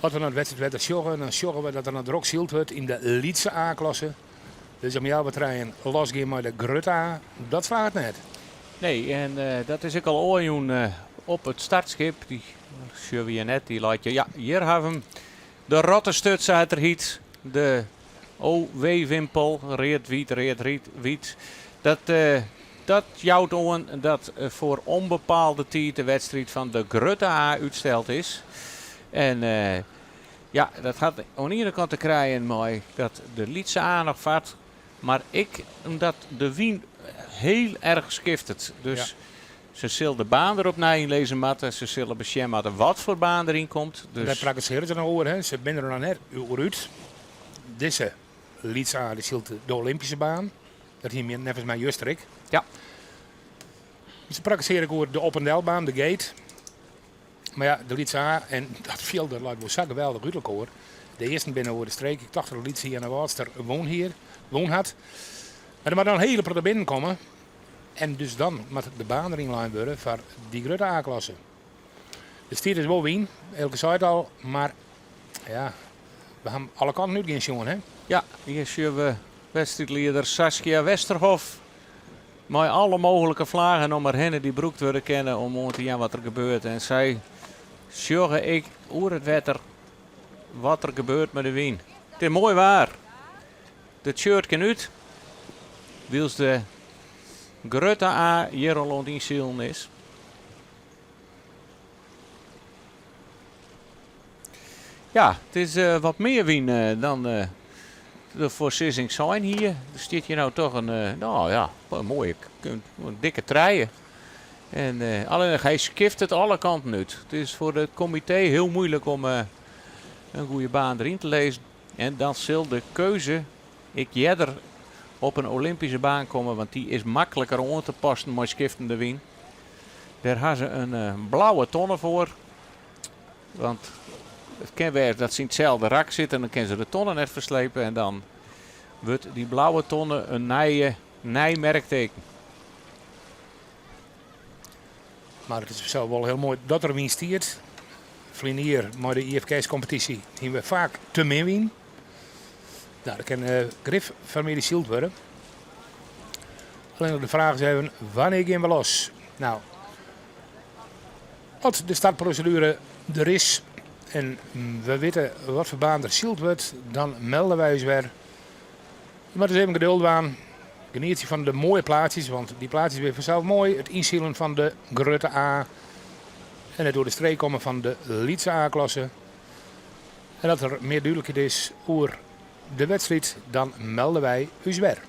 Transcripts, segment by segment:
As we nei it wedstriidwetter sjogge, dan sjogge we dat der noch drok syld wurdt yn de lytse A-klasse. Dus om healwei trijen losgean mei de grutte A, dat slagget net. Nee, en dat is ek al oanjûn op it startskip. Dy sjogge we hjir net, dy leit hjir. Ja, hjir ha we him. De Rottesturt, sa't er hyt. De OW-wimpel, read-wyt, read-wyt. Dat, dat jout oan dat foar ûnbepaalde tiid de wedstriid fan de grutte A útsteld is. En ja, dat hat oan de iene kant te krijen mei dat de lytse A noch fart, mar ek omdat de wyn hiel erch skiftet. Dus se sil de baan der opnij yn lizze moatte, se sille besjen moatte wat foar baan deryn komt. Dus Dêr prakkesearje se noch oer, hè? Se binne der noch net oer út. Dizze lytse A dy sylt de Olympyske baan. Dat hie neffens my juster ek. Se prakkesearje ek oer de op en delbaan, de gate. Mar ja, de lytse A en dat fjild dat leit wol sa geweldich út elkoar. De earsten binne oer de streek. Ik tocht dat de lytse Earnewâldster wûn hier, wûn hat. Mar der moat noch in hiele protte binnen komme. En dus dan moat de baan deryn lein wurde foar dy grutte A-klasse. Der stiet dus wol wyn, Eelke sei it al, mar ja, we ha alle kanten útgean sjoen, hè? Ja, hjir sjogge we wedstriidlieder Saskia Westerhof mei alle mooglike flagen om har hinne dy't brûkt wurde kinne om oan te jaan wat der gebeurt. En sy sjogge ek oer it wetter wat der gebeurt mei de wyn. It is moai waar. De tshirt kin út, wylst de grutte A hjir al oan it ynsilen is. Ja, it is wat mear wyn dan de foarsizzing sein hie. Der stiet hjir no toch in, no ja, in moaie, in dikke trije. En allinnich hy skiftet alle kanten út. It is foar it komitee hiel muoilik om in goede baan deryn te lizzen. En dan sil de keuze ek earder op in Olympyske baan komme, want dy is makliker oan te passen mei skiftende wyn. Dêr ha se in blauwe tonne foar. Want it kin wêze dat se yn itselde rak sitte en dan kinne se de tonne net ferslepe en dan wurdt dy blauwe tonne in nije, nij merkteken. Mar it is fansels wol hiel moai dat der wyn stiet. Ferline jier mei de IFKS-kompetysje hiene we faak te min wyn. No, der kin grif fan 'e middei syld wurde. Allinnich de fraach is even, wannear gean we los? No, as de startproseduere der is en we witte wat foar baan der syld wurdt, dan melde wy ús wer. Je moatte dus even geduld dwaan. Genietsje fan de moaie plaatsjes, want dy plaatsjes binne fansels moai. It ynsilen fan de grutte A en it oer de streek kommen fan de lytse A-klasse. En as der mear dúdlikheid is oer de wedstriid, dan melde wy ús wer.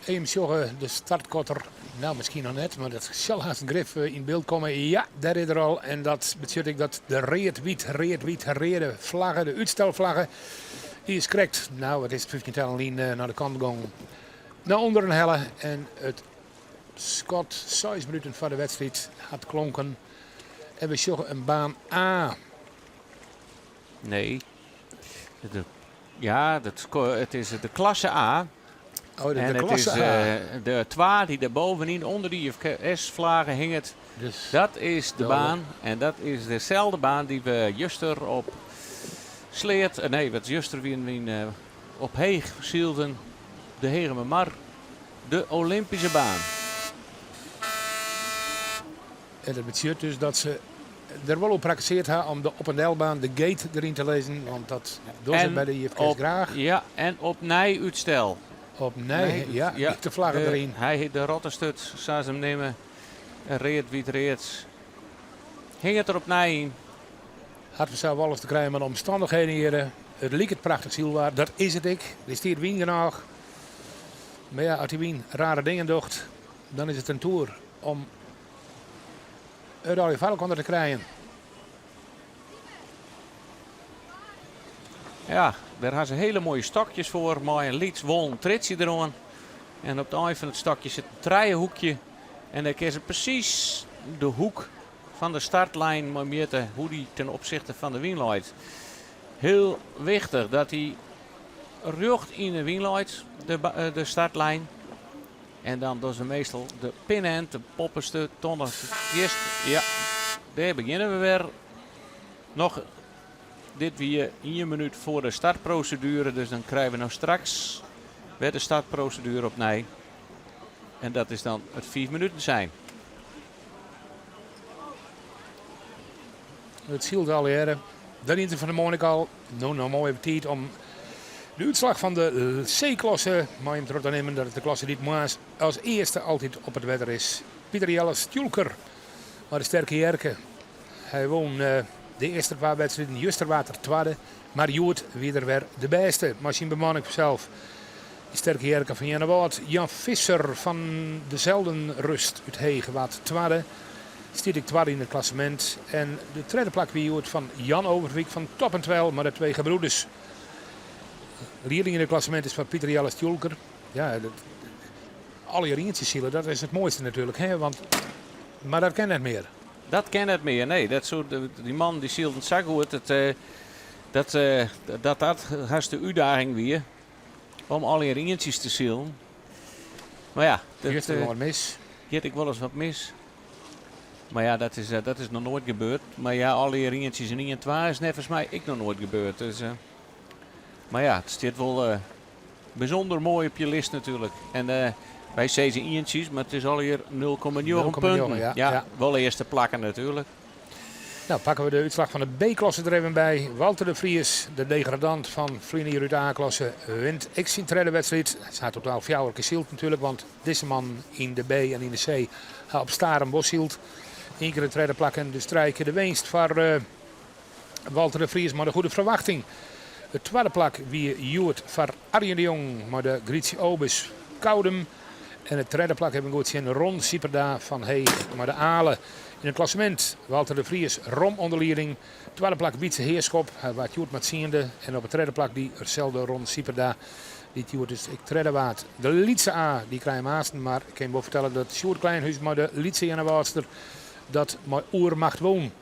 Even sjogge, de startkotter, nou miskien noch net, mar dat sil hast grif yn byld komme. Ja, dêr is er al. En dat betsjut ek dat de read-wyt, read-wyt, reade flagge, de útstelflagge, dy is krekt, nou wat is it, 15 tellen lyn nei de kant gongen. Nei ûnderen helle en it skot seis minuten foar de wedstriid hat klonken. En we sjogge in baan A. Nee. De, ja, dat, it is de klasse A. Oh, de, en de it is klasse A. de twa dy't dêr bovenyn ûnder de IFKS-flage hinget. Dus Dat is de Ja, baan. En dat is deselde baan dy't we juster op Sleat, nee, wat juster wienen we yn, op Heech sylden, de Hegemermar, de Olympische baan. En dat betsjut dus dat se der wol oer prakkeseard ha om de op en delbaan, de gate, deryn te lizzen. Want dat dogge se En by de IFKS op, graach. ja, en opnij útstel. Opnij, Nee, ja, ja, de flagge de, deryn. hy heet de Rottestut, sa se him neame. Read, wyt, read. Hinget der opnij yn. Hat fansels alles te krijen mei de omstannichheden hjir. It liket prachtich sylwaar, dat is it ek. Der stiet wyn genôch. Mar ja, as dy wyn rare dingen docht, dan is it in toer om it allegear foar elkoar te krijen. Ja, dêr ha se hele moaie stokjes foar mei in lyts wollen triedsje deroan. En op it ein fan it stokje sit in trijehoekje. En dêr kinne se presys de hoek fan de startlijn mei mjitte hoe't dy ten opsichte fan de wyn leit. Hiel wichtich dat dy rjocht yn de wyn leit, de startlijn. En dan dogge se meastal de pinend, de boppeste tonne earst. Ja, dêr begjinne we wer. Noch, dit wie ien minút foar de startproseduere, dus dan krije we no straks wer de startproseduere opnij. En dat is dan it fiif minuten sein. It sylt allegearre. Dat rint der fan 'e moarn ek al. No noch moai op tiid om de útslach fan de C-klasse mei jim troch te nimmen. Dat is de klasse dy't moarns as earste altyd op it wetter is. Pieter Jelle Stjoelker mei de Sterke Jerke. Hy wûn de earste twa wedstriden. Juster waard er twadde, mar hjoed wie er wer de bêste mei syn bemanning fansels. De Sterke Jerke fan Earnewâld. Jan Visser fan de Zeldenrust út Heech waard twadde. Stiet ek twadde yn it klassemint. En de tredde plak wie hjoed fan Jan Overwijk fan Top en Twel mei de Twee Gebroeders. Lieding yn it klassemint is foar Pieter Jelle Stjoelker. Ja, dat, allegear ientsjes sile, dat is it moaiste natuerlik. Hè? Want, mar dat kin net mear. Dat kin net mear, nee. Dat soe, dy mannen dy sylden sa goed dat dat, dat, dat hast de útdaging wie om allegear ientsjes te silen. Mar ja, dat Giet der wat mis. giet ek wolris wat mis. Mar ja, dat is noch noait gebeurd. Mar ja, allegear ientsjes en ien, twa is neffens my ek noch noait gebeurd. Dus, mar ja, it stiet wol bysûnder moai op je list natuerlik. En wy sizze ientsjes, mar it is allegear 0,9 0,9, punten. ja, Ja, ja. wol earste plakken natuerlik. Nou, pakke we de útslach fan de B-klasse der even by. Walter de Vries, de degradant fan ferline jier út de A-klasse, wint ek syn tredde wedstriid. Se hat totaal fjouwer kear syld natuerlik, want dizze man yn de B en yn de C ha op Starum wol syld. Ien kear it tredde plak en dus trije kear de winst foar Walter de Vries mei de Goede Verwachting. It twadde plak wie hjoed foar Arjen de Jong mei de Grietje Obes Koudum. En it tredde plak even goed sjen Ron Sieperda fan Heech mei de Ale. Yn it klassemint Walter de Vries rom oan de lieding. Twadde plak Wietse Heerschop, hy waard hjoed mar tsiende. En op it tredde plak dyselde Ron Sieperda, dy't hjoed dus ek tredde waard. De lytse A, dy krije aansten, mar ik kin wol fertelle dat Sjoerd Kleinhuis mei de lytse Earnewâldster dat mei oermacht wûn.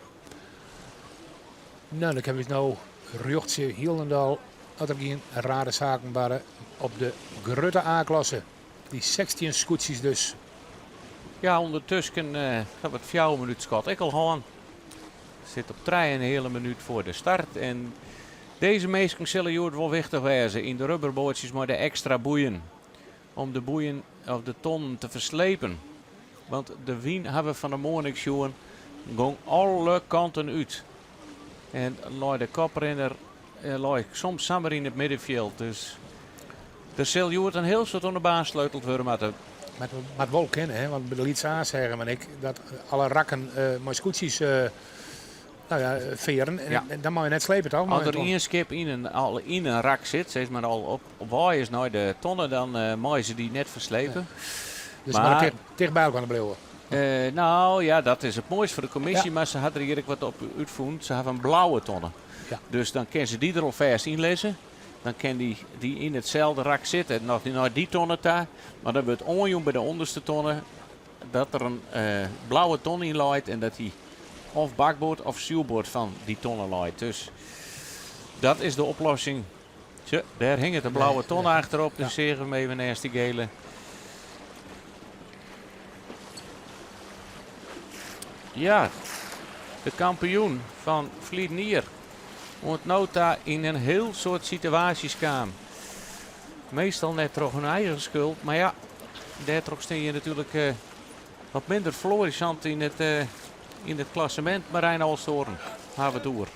Nou, dan kinne we ús no rjochtsje hielendal as der gjin rare saken barre op de grutte A-klasse. Dy 16 skûtsjes dus. Ja, ûndertusken ha we it fjouwer minút skot ek al hân. Sit op trije en in heale minút foar de start. En dizze minsken sille hjoed wol wichtich wêze yn de rubberboatsjes mei de ekstra boeien. Om de boeien of de tonnen te ferslepen. Want de wyn ha we fan 'e moarn ek sjoen, gong alle kanten út. En lei de koprinner lei soms samar yn it middenfjild. Dus der sil hjoed in hiel soad oan de baan sleuteld wurde moatte. Mar it moat wol kinne, hè? Want by de Lytse A seagen we ek dat alle rakken mei skûtsjes. No ja, fearen. En dan mei je net slepe, toch? As der ien skip yn in, al yn in rak sit, sis mar al op, op wei is nei de tonne, dan meie se dy net ferslepe. Dus mar ticht by elkoar bliuwe. No ja, dat is it moaiste foar de kommisje, mar se ha der hjir ek wat op útfûn. Se hawwe in blauwe tonne. Dus dan kinne se dy der alfêst yn lizze. Dan kin dy, dy yn itselde rak sitte noch nei dy tonne ta. Mar dan wurdt oanjûn by de ûnderste tonne dat der in blauwe tonne yn leit en dat dy of bakboard of stjoerboard fan dy tonne leit. Dus dat is de oplossing. Sjoch, dêr hinget de blauwe tonne achterop. Dus seagen we even neist dy gele. Ja, de kampioen fan ferleden jier. Oant no ta yn in hiel soad situaasjes kaam. Meastal net troch hun eigen skuld, mar ja, dêrtroch stean je natuerlik wat minder florissant yn it, yn it klassemint. Marijn Olsthoorn, hawwe it oer.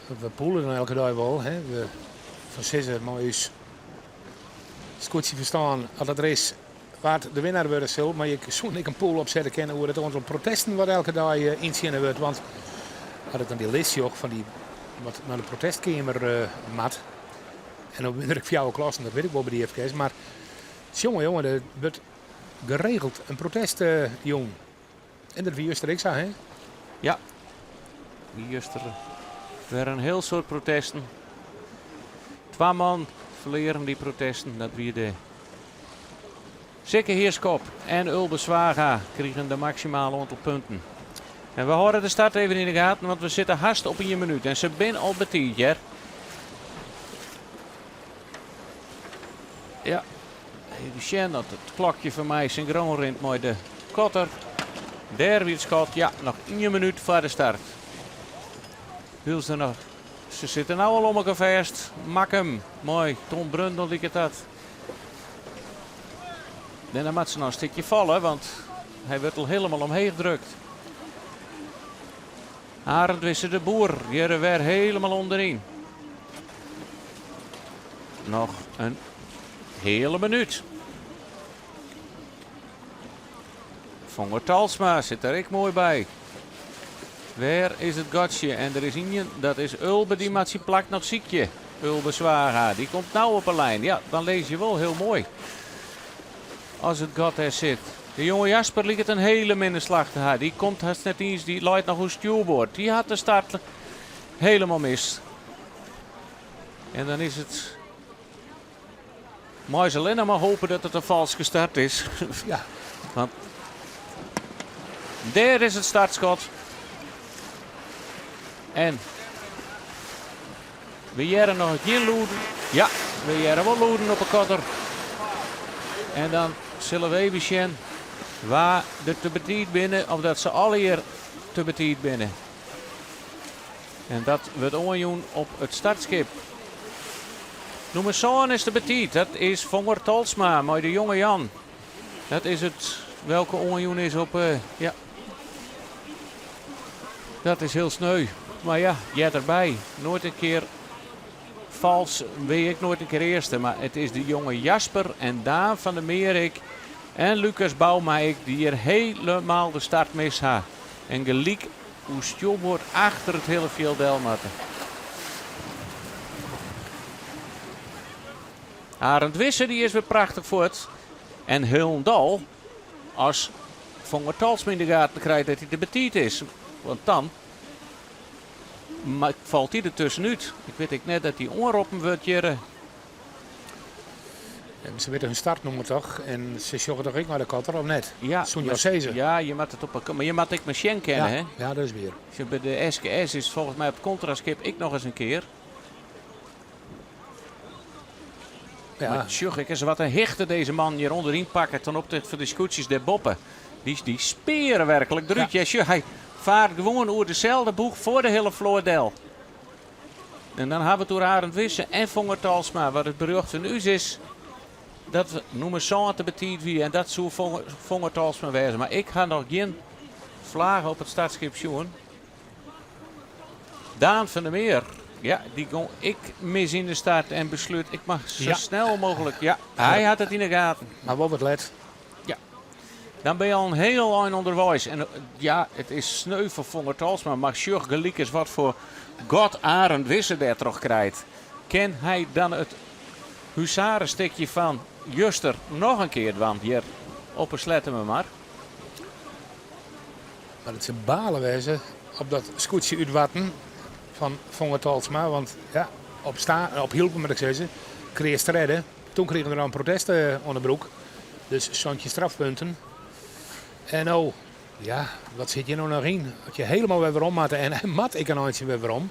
We poelen dan elke dei wol. Hè. We foarsizze mei ús skûtsjeferstân as dat der is wa't de winner wurde sil. Mar je soene ek in pool opsette kinne oer it oantal protesten wat elke dei yntsjinne wurdt. Want as ik dan dy list sjoch fan dy wat nei de protestkeamer moat. En dan binne der ek fjouwer klassen, dat wit ik wol by de IFKS. Mar tsjonge jonge, der wurdt geregeld in protest jûn. En dat wie juster ek sa, hè? Ja, juster wer in hiel soad protesten. Twa man ferlearen dy protesten. Dat wie de Sikke Heerskop en Ulbe Zwaga krigen de maksimale oantal punten. En we hâlde de start even yn de gaten, want we sitte hast op ien minút. En se binne al betiid, hear. Ja, even sjen dat it klokje foar my syngroan rint mei de kotter. Dêr wie it skot. Ja, noch ien minút foar de start. Wylst der noch, se sitte no al om elkoar fêst. Makkum mei Tom Brundel liket dat. En dan moat se noch in stikje falle, want hy wurdt al hielendal omheech drukt. Arend Wisse de Boer hjir wer hielendal ûnderyn. Noch in heale minút. Fonger Talsma sit der ek moai by. Wêr is it gatsje? En der is ien, dat is Ulbe, dy moat syn plak noch sykje. Ulbe Zwaga, dy komt no op 'e lijn. Ja, dan lizze je wol hiel moai as it gat dêr sit. De jonge Jasper liket in hiele minne slach te ha. Dy komt hast net iens, dy leit noch oer stjoerboard. Dy hat de start helemaal mis. En dan is it mei se allinnich mar hope dat it in falske start is. Ja. Want dêr is it startskot. En we hearre noch gjin lûden. Ja, we hearre wol lûden op 'e kotter. En dan sille we even sjen wa der te betiid binne of dat se allegear te betiid binne. En dat wurdt oanjûn op it startskip. Nûmer sân is te betiid. Dat is Fonger Tolsma mei de jonge Jan. Dat is it welke oanjûn is op. Uh, ja. Dat is hiel sneu. Mar ja, heart derby. Noait in kear fals, wie ik noait in kear earste. Mar it is de jonge Jasper en Daan van der Meerik en Lucas Bouma ek dy't hjir hielendal de start mis ha. En gelyk oer stjoerboard achter it hiele fjild del moatte. Arend Wisse dy is wer prachtich fuort. En hielendal as Fonger Talsma yn de gaten krijt dat hy te betiid is. Want dan falt hy der tuskenút. Ik wit ek net dat hy oanroppen wurdt hjir. Se witte hun startnûmer toch? En se sjogge toch ek nei de kotter, of net? Ja, Soene jo sizze. Ja, je moat it op, mar je moat ek mar sjen kinne, Ja, hè? ja, dat is wier. By de SKS is folgens my op it kontraskip ek noch ris in kear. Ja. Mar sjoch ek ris wat in hichte dizze man hjir ûnderyn pakke ten opsichte fan de skûtsjes dêrboppe. Dy, dy speare werklik derút. Ja. sjoch, hy faart gewoan oer deselde boech foar de hiele float del. En dan hawwe we it oer Arend Wisse en Fonger Talsma. Wat it berjocht fan ús is dat nûmer sân te betiid wie en dat soe Fonger Talsma wêze. Mar ik ha noch gjin flage op it startskip sjoen. Daan van der Meer, ja, dy gong ek mis yn de start en beslút ik moat sa Ja. snel mooglik. Ja, hy hat it yn de gaten. Mar wol wat let. Ja. Dan bin je al in hiel ein ûnderweis. En ja, it is sneu foar Fonger Tolsma, mar sjoch gelyk ris wat foar gat Arend Wisse dêrtroch krijt. Kin hy dan it huzarestikje fan juster noch in kear dwaan hjir op 'e Sleattemermar? Mar it sil bale wêze op dat skûtsje út Warten fan Fonger Tolsma, want ja, op sta, op Hylpen moat ik sizze, kreas tredde. Toen krigen er al in protest oan de broek. Dus 17 strafpunten. En no, ja, wat sit hjir no noch yn? As je helemaal wer werom moatte en hy moat ek in eintsje wer werom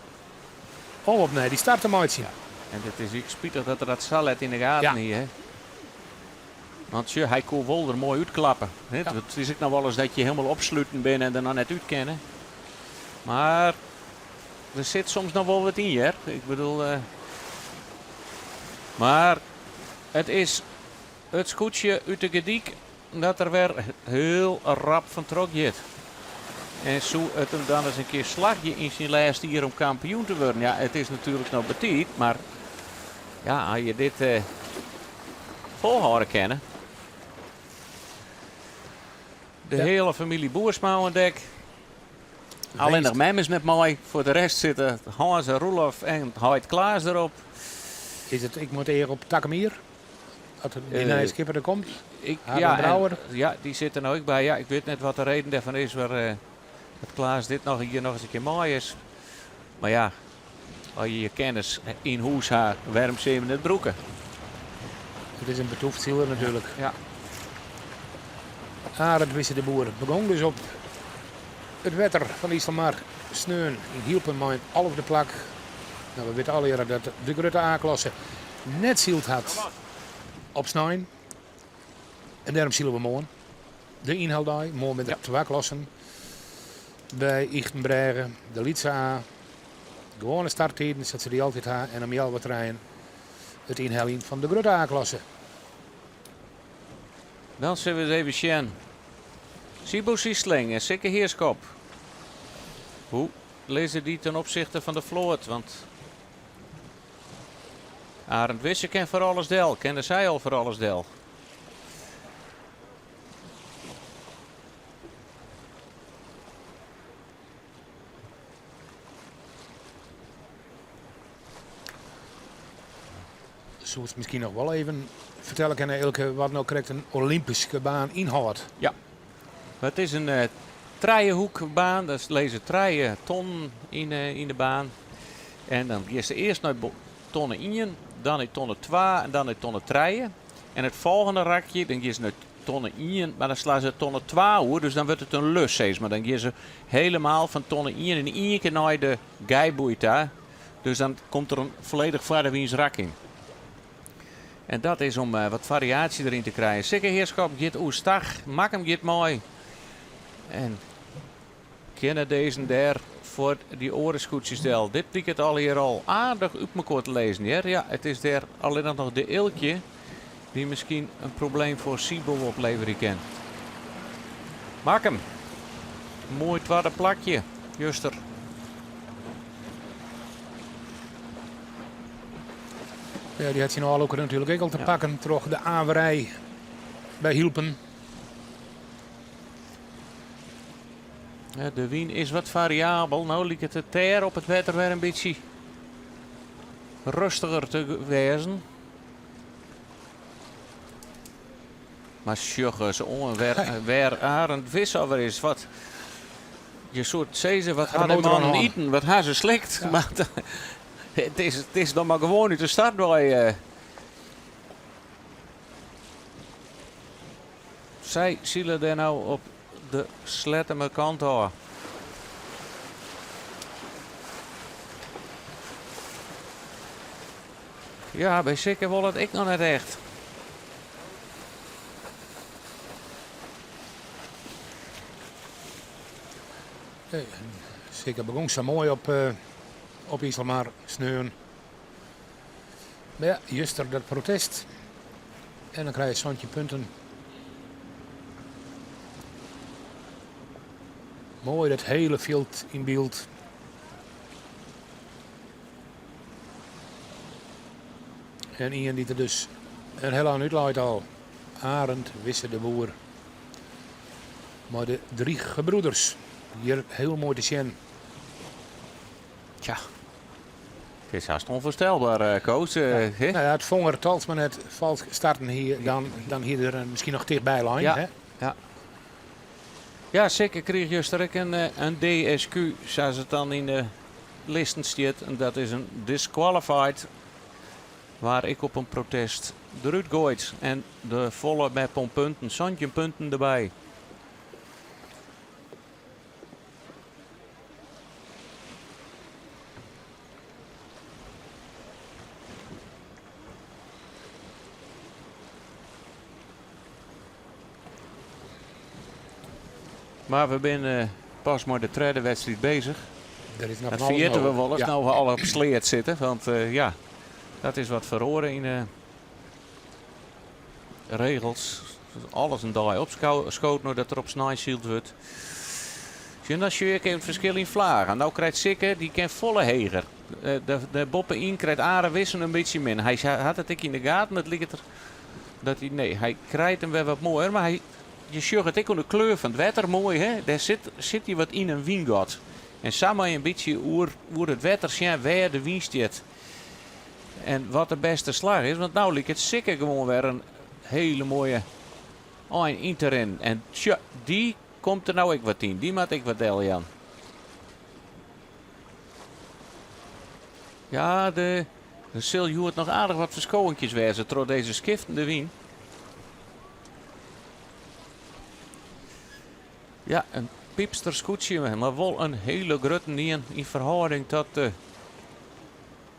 om opnij dy start te meitsjen. En it is ek spitich dat er dat sa let yn de gaten hie. Hè? Want sjoch, hy koe wol der moai útklappe. Hè? It is ek noch wolris dat je hielendal opsluten binne en der noch net út kinne. Mar der sit soms noch wol wat yn, hear. Ik bedoel, mar it is it skûtsje út de Gerdyk dat der wer hiel rap fan troch giet. En soe it him dan ris in kear slagje yn syn lêste jier om kampioen te wurden? Ja, it is natuerlik noch betiid, mar ja, as je dit eh, folhâlde kinne. De ja. hiele famylje Boersma oan dek. Allinnich mem is net mei. Foar de rest sitte Hans en Roelof en heit Klaas derop. Is it ek mei it each op takom jier? Dat dy nije skipper der komt? Ik, ja, Brouwer? Ja, dy sit der no ek by. Ja, ik wit net wat de reden dêrfan is, mar dat Klaas dit noch jier noch ris in kear mei is. Mar ja, as je je kennis yn hûs ha, wêrom soe je him net brûke? It is in betûft siler natuerlik. Ja. Arend Wisse de Boer begong dus op it wetter fan Iselmar sneon yn Hylpen mei in alfde plak. No, we witte allegearre dat de grutte A-klasse net syld hat op snein. En dêrom sile we moarn. De ynheldei. Moarn binne der twa klassen by Ychtenbrêge. De lytse A. Gewoane starttiden sa't se dy altyd ha. En om healwei trijen it ynheljen fan de grutte A-klasse. Dan sille we ris even sjen. Siebo Siesling en Sikke Heerschop. Hoe lizze dy ten opsichte fan de float? Want Arend Wisse kin foar alles del. Kinne sy al foar alles del? Soest miskien noch wol even fertelle kinne, Eelke, wat no krekt in Olympyske baan ynhâldt? Ja, it is in trijehoekbaan. Der lizze trije tonnen yn de baan. En dan giest earst nei tonne ien, dan nei tonne twa en dan nei tonne trije. En it folgjende rakje, dan gean se nei tonne ien, mar dan slaan se tonne twa oer. Dus dan wurdt it in lus, sis mar. Dan gean se helemaal fan tonne ien yn ien kear nei de geiboei ta. Dus dan komt der in folledich foarderwyns rak yn. En dat is om wat fariaasje deryn te krijen. Sikke Heerschop giet oerstach, Makkum giet mei. En kinne dezen dêr foar dy oare skûtsjes del. Dit liket allegear al aardich út mekoar te lizzen, hear. Ja, it is dêr allinnich noch de Eelkje dy't miskien in probleem foar Siebo opleverje kin. Makkum, moai twadde plakje, juster. Ja, dy hat syn ôflûker natuerlik ek al te pakken troch de averij by Hylpen. Ja, de wyn is wat fariabel. No liket it dêr op it wetter wer in bytsje rêstiger te wêzen. Mar sjoch ris oan wêr Arend Wisse wer is. Wat, je soe sizze, wat ha de mannen iten, wat ha se slikt. Mar it is noch mar gewoan út de start wei. Sy sile dêr no op de Sleattemer kant ôf. Ja, by Sikke wol it ek noch net echt. Sikke begûn sa moai op, op Iselmar sneon. Mar ja, juster dat protest. En dan krije je 17 punten. Moai dat hiele fjild yn byld. En ien dy't der dus in hiel ein út leit al. Arend Wisse de Boer. Mei de Drie Gebroeders. Hjir hiel moai te sjen. Tja, it is hast ûnfoarstelber, eh, Koos. Eh, ja. Nou ja, it Fonger Talsma net falsk starten hie, dan, dan hie er miskien noch tichtby lein. Ja, hè? ja. Ja, Sikke krige juster ek in, eh, in DSQ, sa't it dan yn de listen stiet. En dat is in disqualified, waar ik op in protest derút goait. En de folle map om punten, 17 punten derby. Mar we binne pas mei de tredde wedstriid bezich. Der is noch Dat van alles ferjitte we mooglik. wolris, Ja. no we al op Sleat sitte. Want eh, ja, dat is wat feroare yn de regels. Alles in dei opskood no dat der op snein syld wurdt. Sjoch, dan sjoch ik even it ferskil yn flagen. No krijt Sikke, dy kin folle heger. Eh, de, de boppe-yn krijt Arend Wisse in bytsje min. Hy hat it ek yn de gaten. It liket der dat hy, nee, hy krijt him wer wat moaier, mar hy, je sjogge it ek oan de kleur fan it wetter moai, hè? Dêr sit, sit hy wat yn in wyngat. En sa mei je in bytsje oer, oer it wetter sjen wêr de wyn stiet. En wat de bêste slach is, want no liket Sikke gewoan wer in hiele moaie ein yn te rinnen. En tsja, dy komt der no ek wat yn. Dy moat ek wat deljaan. Ja, de, der sil hjoed noch aardich wat ferskowinkjes wêze troch dizze skiftende wyn. Ja, in pypster skûtsje, mar wol in hiele grutten ien yn ferhâlding tot de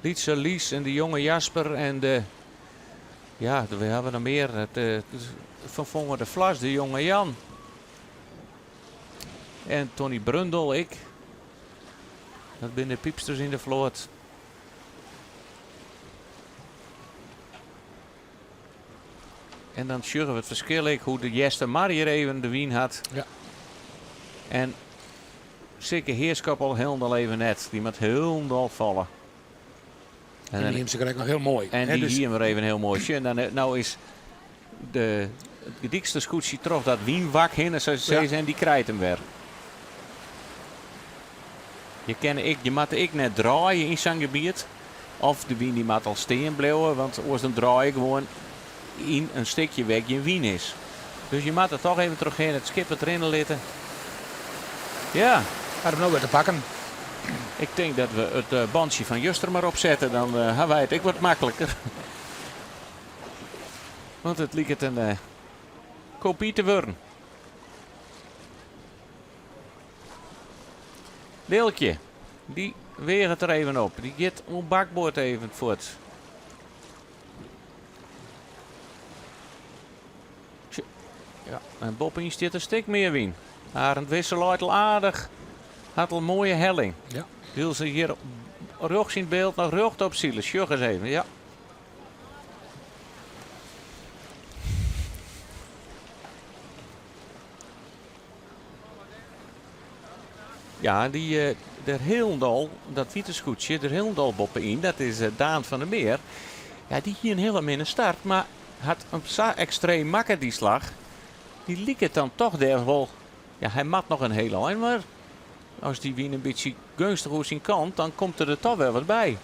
lytse Lies en de jonge Jasper en de, ja, we hawwe noch mear, it, eh, fan Fonger de Vlas, de jonge Jan. En Tony Brundel ek. Dat binne de pypsters yn de float. En dan sjogge we it ferskil ek hoe de Eastermar hjir even de wyn hat. Ja. En Sikke Heerschop al hielendal even net. Dy moat hielendal falle. En, en dy hie him krekt noch hiel moai. En dy dus... hie him wer even hiel moai. Sjoch, dan, eh, no is de, it dykste skûtsje troch dat wynwak hinne, sa se sizze, en dy krijt him wer. Je kinne ek, je moatte ek net draaie yn sa'n gebiet. Of de wyn dy moat al stean bliuwe, want oars dan draai je gewoan yn in stikje wêr gjin wyn is. Dus je moatte toch even trochhinne, it skip wat rinne litte. Ja. Hat him no wer te pakken. Ik tink dat we it eh, bantsje fan juster mar opsette, dan eh, ha wy it ek wat makliker. Want it liket in eh, kopy te wurden. Lilkje, dy weaget der even op. Dy giet oan bakboard even fuort. Ja, en boppe-yn stiet in stik mear wyn. Arend Wisse leit al aardich, hat al in moaie helling. Ja. Wil se hjir rjochts yn it byld noch rjochtop sile. Sjoch ris even, ja. Ja, dy eh, der hielendal, dat wite skûtsje, der hielendal boppe-yn, dat is eh, Daan van der Meer. Ja, dy hie in hiele minne start, mar hat him sa ekstreem makke dy slach. Dy liket dan toch dêr wol. Ja, hy moat noch in hiel ein, mar as dy wyn in bytsje geunstich oer syn kant, dan komt der der toch wer wat by.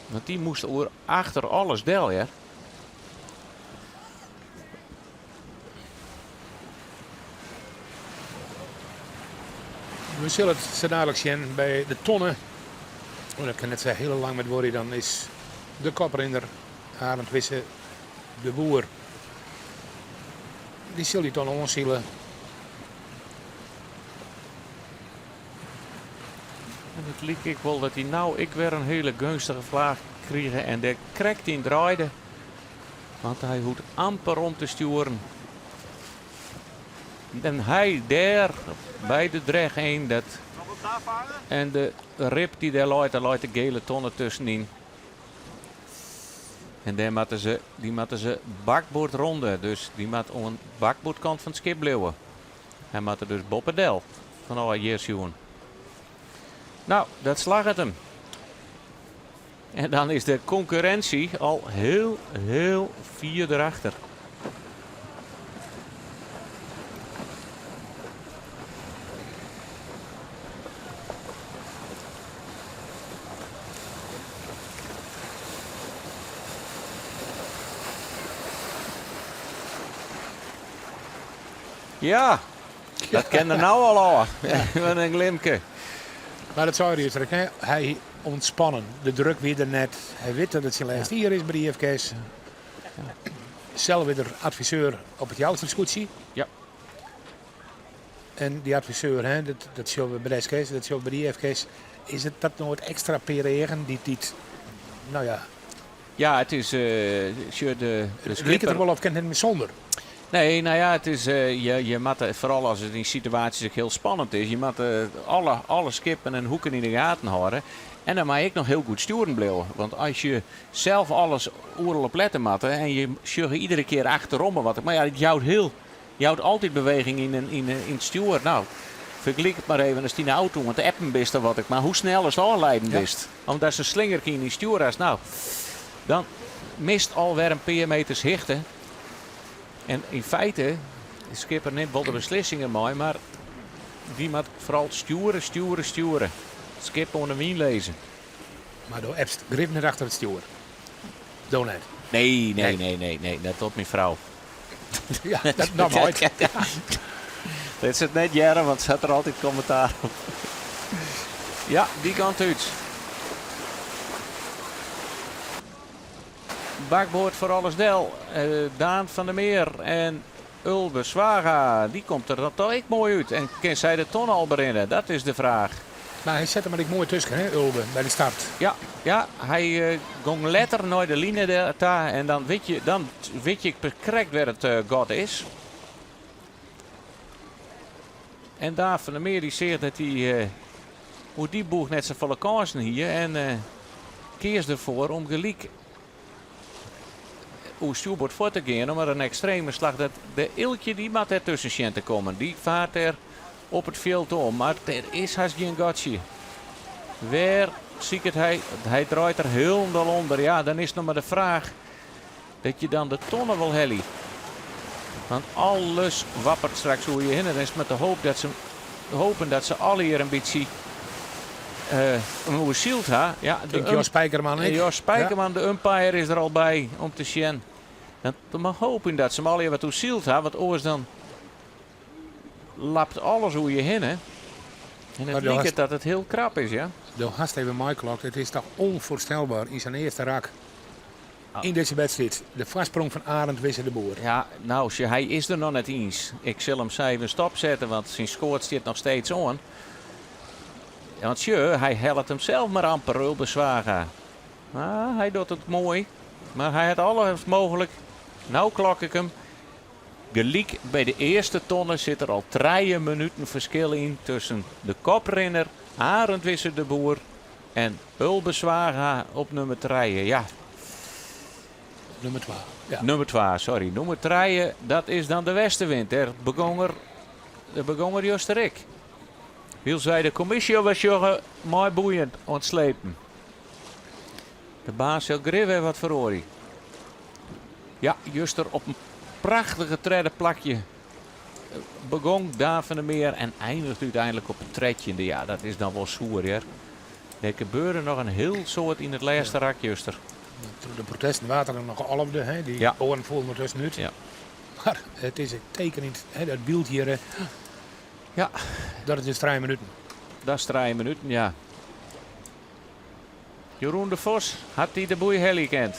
Want dy moast oer achter alles del, hear. We sille it sa dadlik sjen by de tonne. Oh, dat kin net sa hiele lang mear duorje. Dan is de koprinner Arend Wisse de Boer. Dy sil dy tonne oansile. En it like ek wol dat hy no ek wer in hiele geunstige flaach krige en dêr krekt yn draaide. Want hy hoecht amper om te stjoeren. En hy dêr by de drech een dat en de rib dy't dêr leit, dêr leit de gele tonne tuskenyn. En dêr moatte se, dy moatte se bakboard ronde, dus dy moat oan bakboardkant fan it skip bliuwe. Hy moat der dus boppe del, fanôf hjir sjoen. No, dat slagget him. En dan is de konkurrinsje al hiel, hiel fier derachter. Ja, dat kin der no al ôf. Wat in glimke. Mar dat sei er juster ek, hè? Hy ûntspannen. De druk wie der net. Hy wit dat it syn lêste jier is by de IFKS. Sels wie er adviseur op it Jouster skûtsje. En dy adviseur, hè, dat sjogge we by de SKS, dat sjogge we by de IFKS. Is it dat no it ekstra pear eagen dy't, no ja. Ja, it is, sjoch, de skipper. It liket der wol of kin it net mear sûnder. Nee, no ja, it is, je moatte, foaral as it yn situaasjes ek hiel spannend is, je moatte alle skippen en hoeken yn de gaten hâlde. En dan mei ek noch hiel goed stjoeren bliuwe. Want as je sels alles oeral op lette moatte en je sjogge iedere kear achterom wat, mar ja, it jout hiel, jout altyd beweging yn it stjoer. No, fergelyk it mar even ast yn de auto oan it appen bist of wat ek mar, hoe snel ast ôfleiden bist. Omdatst in slingerke yn dyn stjoer hast. No, dan mist alwer in pear meters hichte. En yn feite, de skipper nimt wol de beslissingen mei, mar dy moat foaral stjoere, stjoere, stjoere. It skip oan de wyn lizze. Mar do appst grif net achter it stjoer. Do net? Nee, nee, nee, nee, nee, dat docht myn frou. Ja, dat no mei. Lit se it net hearre, want se hat der altyd kommentaar op. Ja, dy kant út. Bakboard foar alles del. Daan van der Meer en Ulbe Zwaga, dy komt der dan toch ek moai út. En kin sy de tonne al berinne? Dat is de fraach. Mar hy set him der ek moai tusken, hè, Ulbe, by de start. Ja, ja, hy gong letter nei de line ta en dan wit je, dan wit je krekt wêr it gat is. En Daan van der Meer dy seach dat hy oer dy boech net safolle kânsen hie en keas derfoar om gelyk oer stjoerboard fuort te gean, mar in ekstreme slach dat de Eelkje dy moat dêr tusken sjen te kommen. Dy faart dêr op it fjild om, mar der is hast gjin gatsje. Wêr siket hy? Hy draait der hielendal ûnder. Ja, dan is noch mar de fraach dat je dan de tonne wol helje. Want alles wappert straks oer je hinne. Dan is it mar te hoop dat se hopen dat se allegear in bytsje uh, oersyld ha. Ja, de Jos Spijkerman ek. Jos Spijkerman, de umpire, is der al by om te sjen. Dan mar hopen dat se allegear wat oersyld ha, want oars dan lapt alles oer je hinne. En it liket dat it hiel krap is, ja. Do hast even meiklokt, it is toch ûnfoarstelber yn sa'n earste rak. Yn dizze wedstriid, de foarsprong fan Arend Wisse de Boer. Ja, no, sjoch, hy is der noch net iens. Ik sil him sa even stopsette, want syn skoat stiet noch steeds oan. Want sjoch, hy hellet him sels mar amper, Ulbe Zwaga. Ah, hy docht it moai, mar hy hat alles mooglik. No klok ik him. Gelyk by de earste tonne sit der al trije minuten ferskil yn tusken de koprinner Arend Wisse de Boer en Ulbe Zwaga op nûmer trije. Ja. Nûmer twa. Ja. Nûmer twa, sorry. Nûmer trije, dat is dan de Westenwind. Dêr begûn er, dêr begûn er juster ek. Wylst wy de kommisje wer sjogge mei boeien oan it slepen. De baan sil grif wer wat feroarje. Ja, juster op in prachtige tredde plakje begûn Daan van der Meer en eindigt úteinlik op it trettjinde. Ja, dat is dan wol soer, hear. Der gebeurde noch in hiel soad yn it lêste rak juster. Troch de protesten waard er noch alfde, hè? Dy oaren foelen der tuskenút. Mar it is tekenjend, hè, dat byld hjir. Dat is dus trije minuten. Dat is trije minuten, ja. Jeroen de Vos hat dy de boei helje kind.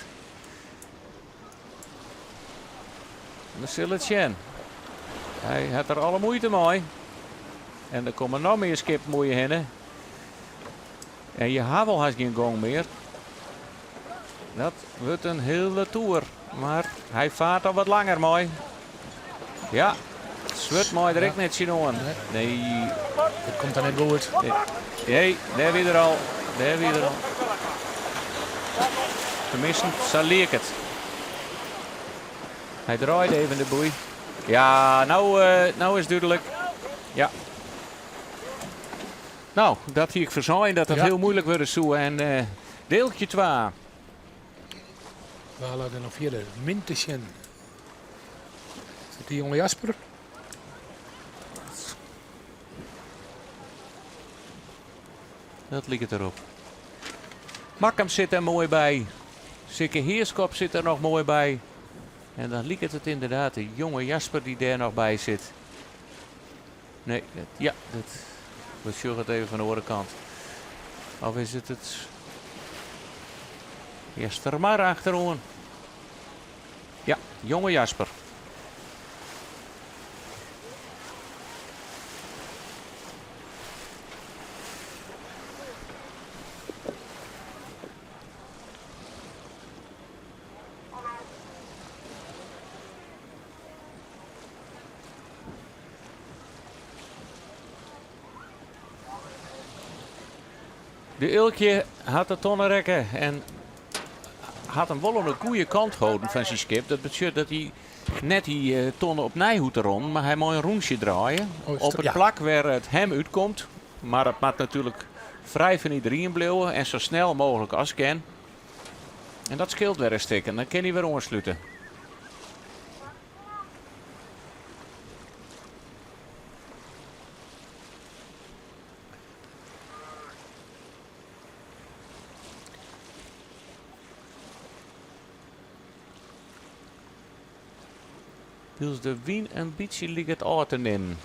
We sille it sjen. Hy hat der alle muoite mei. En der komme noch mear skippen oer je hinne. En je ha wol hast gjin gong mear. Dat wurdt in hiele toer. Mar hy faart al wat langer mei. Ja, Swurd mei der ek net tsjinoan. Nee. It komt dan net goed. Nee, dêr wie er al. Dêr wie er al. Teminsten, sa liek it. Hy draaide even de boei. Ja, no, no is dúdlik. Ja. No, dat hie ik foarsein dat dat hiel muoilik wurde soe. En dieltje 2. Wa leit der noch fierder? Min te sjen. Is dat dy jonge Jasper? Dat liket derop. Makkum sit der moai by. Sikke Heerskop sit der noch moai by. En dan liket it ynderdaad de jonge Jasper dy't dêr noch by sit. Nee, ja, dat, we sjogge it even fan de oare kant. Of is it it Eastermar achteroan? Ja, jonge Jasper. De Eelkje hat de tonne rekke en hat him wol oan de goede kant holden fan syn skip. Dat betsjut dat hy net dy eh, tonne opnij hoecht te ronnen, mar hy mei in rûntsje draaie Oh, op it ja. plak wêr it hem útkomt. Mar it moat natuerlik frij fan iderien bliuwe en sa snel mooglik as kin. En dat skeelt wer in stik en dan kin hy wer oanslute. Wylst de wyn in bytsje liket ôf te nimmen.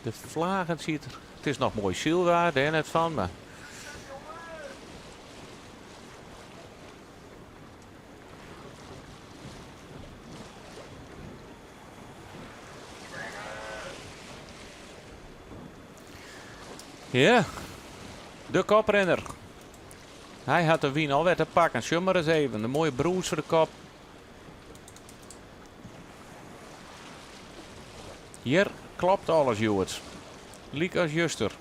De flagen siet der. It is noch moai sylwaar, dêr net fan, mar. Ja, de koprinner. Hy hat de wyn alwer te pakken. Sjoch mar ris even, de moaie brûs foar de kop. Hjir klopt alles hjoed. Lykas juster.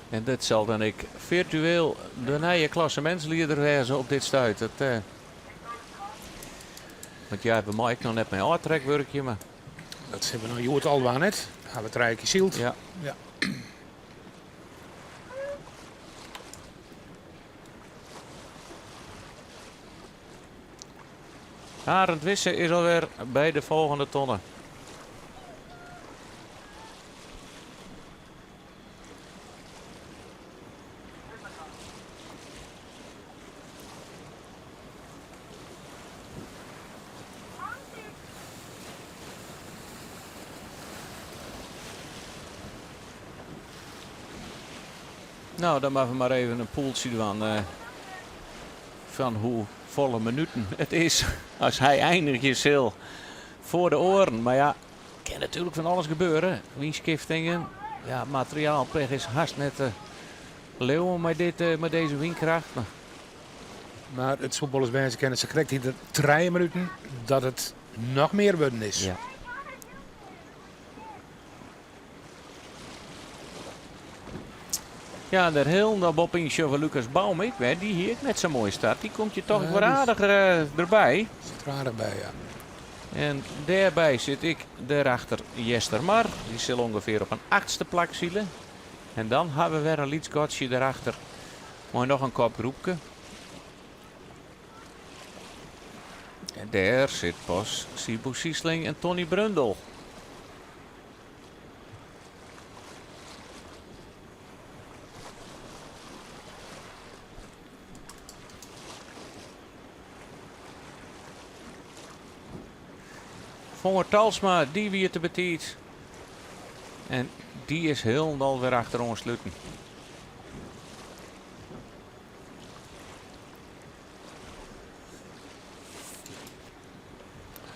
En dit sil dan ek firtueel de nije klassemintslieder wêze op dit stuit. Dat, eh, want ja, we meie ek noch net mei ôftrek wurkje, mar... Dat sille we no hjoed al dwaan net. Ha we trije kear syld. Ja. Ja. Arend Wisse is alwer by de folgjende tonne. No, dan moatte we mar even in pûltsje dwaan eh, fan hoe folle minuten it is as hy einigje sil foar de oaren. Mar ja, kin natuerlik fan alles gebeure. Wynskiftingen, ja, materiaalpech is hast net te leauwen mei, dit, eh, mei dizze wynkracht. Mar Mar it soe wolris wêze kinne, sa krekt ieder 3 minuten, dat it noch mear wurden is. Ja. Ja, en dêr hielendal boppe-yn sjogge we Lucas Baum ek wer. Dy hie ek net sa'n moaie start. Dy komt je toch Ja, wer die is- aardich eh, derby. Sit der aardich by, ja. En dêrby sit ek dêrachter Jester Mar. Dy sil ûngefear op in achtste plak sile. En dan ha we wer in lyts gatsje dêrachter mei noch in kopgroepke. En dêr sit pas Siebo Siesling en Tony Brundel. Fonger Talsma, dy wie te betiid. En dy is hielendal wer achteroan sluten.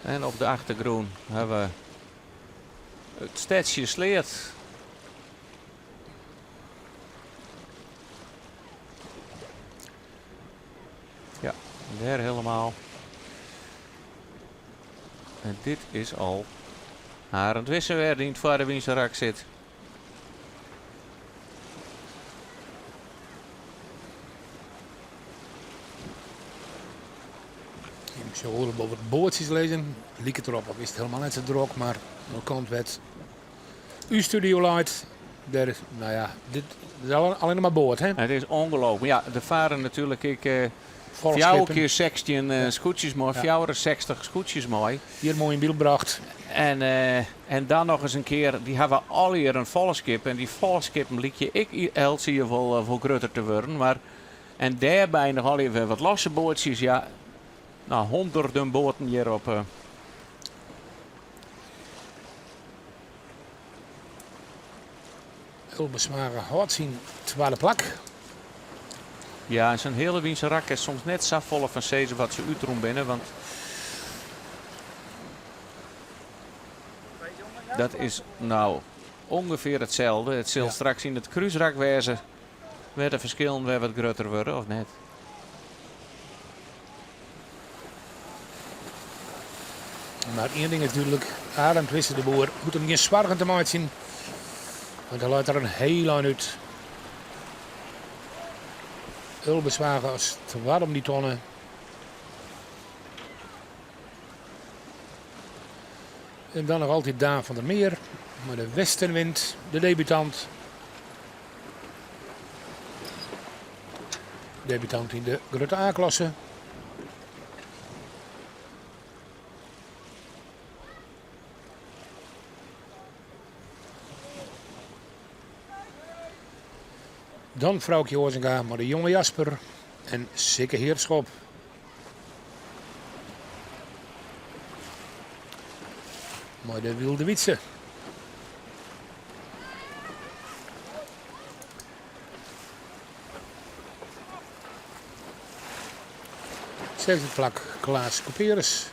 En op de achtergrûn ha we it stedsje Sleat. Ja, dêr helemaal. En dit is al Arend Wisse wer dy't yn it foarde wynserak sit. Ik sjoch oeral wol wat boatsjes lizzen. Liket derop of is it helemaal net sa drok, mar oan de kant wêr't ús studio leit, dêr is, no ja, dit is allinnich mar boat, hè? It is ûngelooflik. Ja, der farre natuerlik ek eh, Folle fjouwer skippen. kear 16 eh, skûtsjes mei, 64 skûtsjes mei. Hjir moai yn byld brocht. En, eh, en dan noch ris in kear, dy hawwe allegear in folle skip. En dy folle skippen lykje ek elts jier wol, wol grutter te wurden. Mar En dêrby noch allegear wer wat losse boatsjes. Ja, no, honderden boaten hjir op. Ulbe Zwaga hâldt syn twadde plak. Ja, en sa'n heale rak is soms net safolle fan sizze wat se útrûn binne, want dat is no ûngefear itselde. It sil straks yn it krúsrak wêze wêr't de ferskillen wer wat grutter wurde, of net? Mar ien ding is dúdlik, Arend Wisse de Boer hoecht him gjin soargen te meitsjen, want hy leit der in hiel ein út. Ulbe Zwaga as twadde om dy tonne. En dan noch altyd Daan van der Meer mei de Westenwind, de debutant. Debutant yn de grutte A-klasse. Dan Froukje Oazenga mei de jonge Jasper en Sikke Heerschop. Mei de Wylde Wytse. Sechsde plak Klaas Couperus.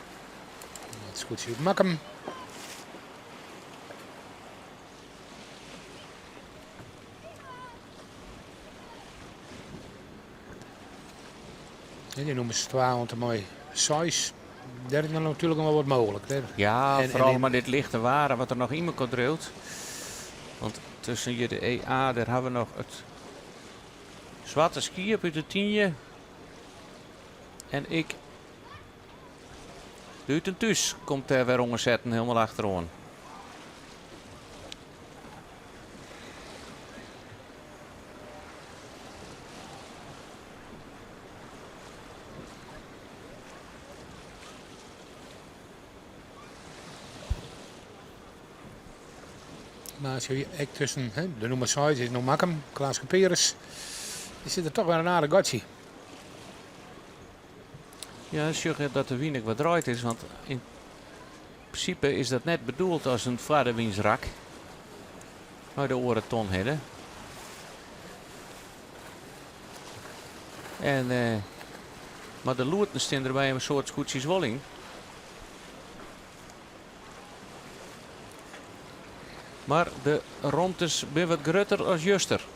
It skûtsje út Makkum. En dy nûmers twa oant en mei seis, dêr is natuerlik noch wol wat mooglik. Ja, foaral mei dit lichte waar wat der noch yn mekoar driuwt. Want tusken hjir de EA, dêr hawwe we noch it Swarte Skiep út de Tynje. En ek de Ut en Thús komt dêr wer oansetten hielendal achteroan. Mar as je ek tusken de nûmer seis is no Makkum, Klaas Couperus, der sit der toch wer in aardich gatsje. Ja, sjoch dat de wyn ek wat draait is, want yn prinsipe is dat net bedoeld as in foardewynsrak nei de oare ton hinne. En, mar de loeten stean der by in soad skûtsjes wol yn. Mar de romtes binne wat grutter as juster.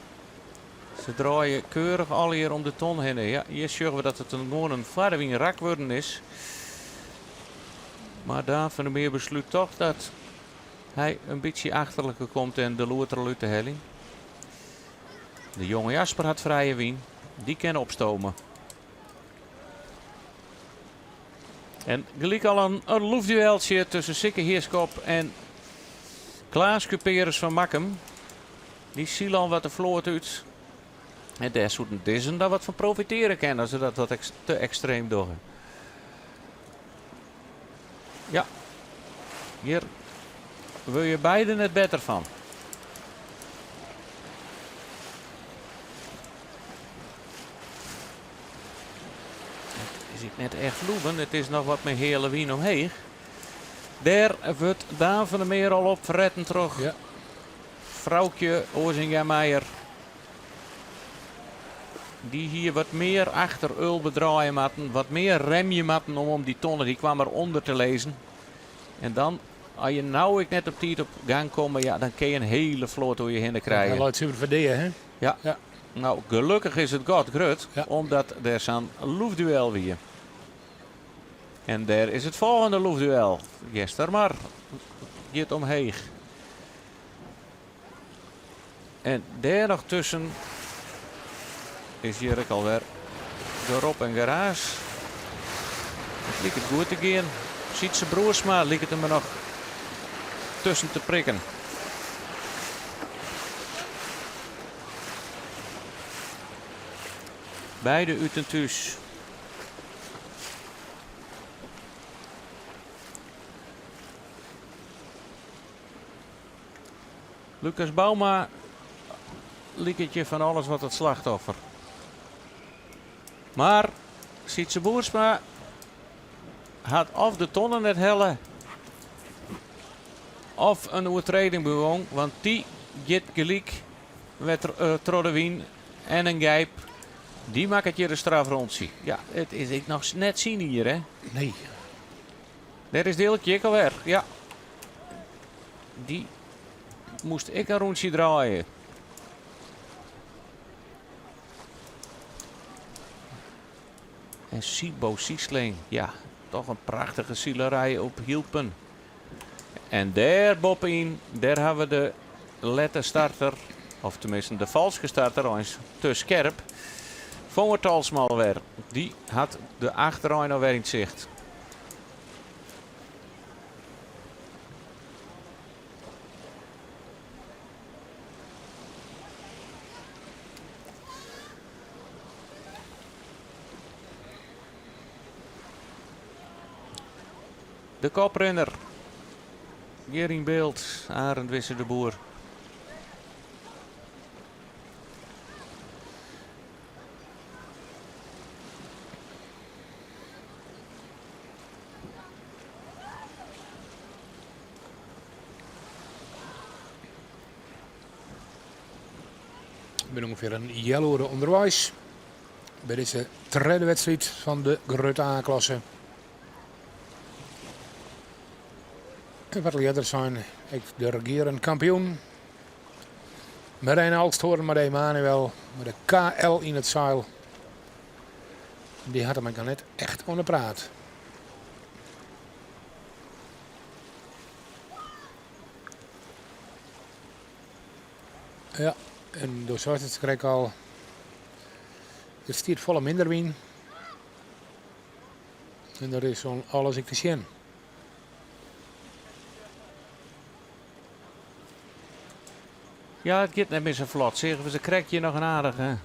Se draaie keurich allegear om de ton hinne. Ja, hjir sjogge we dat it in gewoan in foardewynrak wurden is. Mar Daan van der Meer beslút toch dat hy in bytsje achterliker komt en de loet der al út te heljen. De jonge Jasper hat frije wyn. Dy kin opstome. En gelyk al in loefdueltsje tusken Sikke Heerschop en Klaas Kuperus fan Makkum. Dy sile al wat de float út. En dêr soenen dizzen dan wat fan profitearje kinne as se dat wat te ekstreem dogge. Ja, hjir wurde je beide net better fan. It is ek net echt loeven, it is noch wat mei heale wyn omheech. Dêr wurdt Daan van der Meer al opfretten troch Froukje Oazinga-Meijer. Dy hie wat mear achter Ulbe draaie moatten, wat mear remje moatten om om dy tonne, dy kwam er ûnder te lizzen. En dan, as je no ek net op tiid op gang komme, ja, dan kin je in hiele float oer je hinne krije. Hy leit suver foar dea, hè? Ja. No, gelokkich is it gat grut, omdat der sa'n loefduel wie. En dêr is it folgjende loefduel. Eastermar giet omheech. En dêr noch tusken is hjir ek alwer gerop en geraas. It liket goed te gean. Sytse Broersma liket him der noch tusken te prikken. Beide út en thús. Lucas Bouma liket je fan alles wat it slachtoffer. Mar Sytse Boersma hat of de tonne net helle of in oertreding begong, want dy giet gelyk wer troch de wyn en in gijp. Dy makket hjir in strafrûntsje. Ja, it is ek noch net syn jier, hè? Nee. Dêr is Dilkje ek alwer. Ja. Dy moast ek in rûntsje draaie. En Siebo Siesling, ja, toch in prachtige silerij op Hylpen. En dêr boppe-yn, dêr ha we de lette starter, of teminsten de falske starter, eins te skerp. Fonger Talsma alwer. Dy hat de achterein alwer yn 't sicht. De koprinner. Hjir yn byld, Arend Wisse de Boer. Ik bin ûngefear in healoere ûnderweis by dizze tredde wedstriid fan de Grutte A-klasse. En wat al earder sein, ek de regearend kampioen Merijn Alsthoorn mei de Emanuel, mei de KL yn it seil. Dy hat him ek noch net echt oan de praat. Ja, en do seist it krekt al, der stiet folle minder wyn. En der is oan alles ek te sjen. Ja, it giet net mear sa flot. Seagen we sakrekt hjir noch in aardige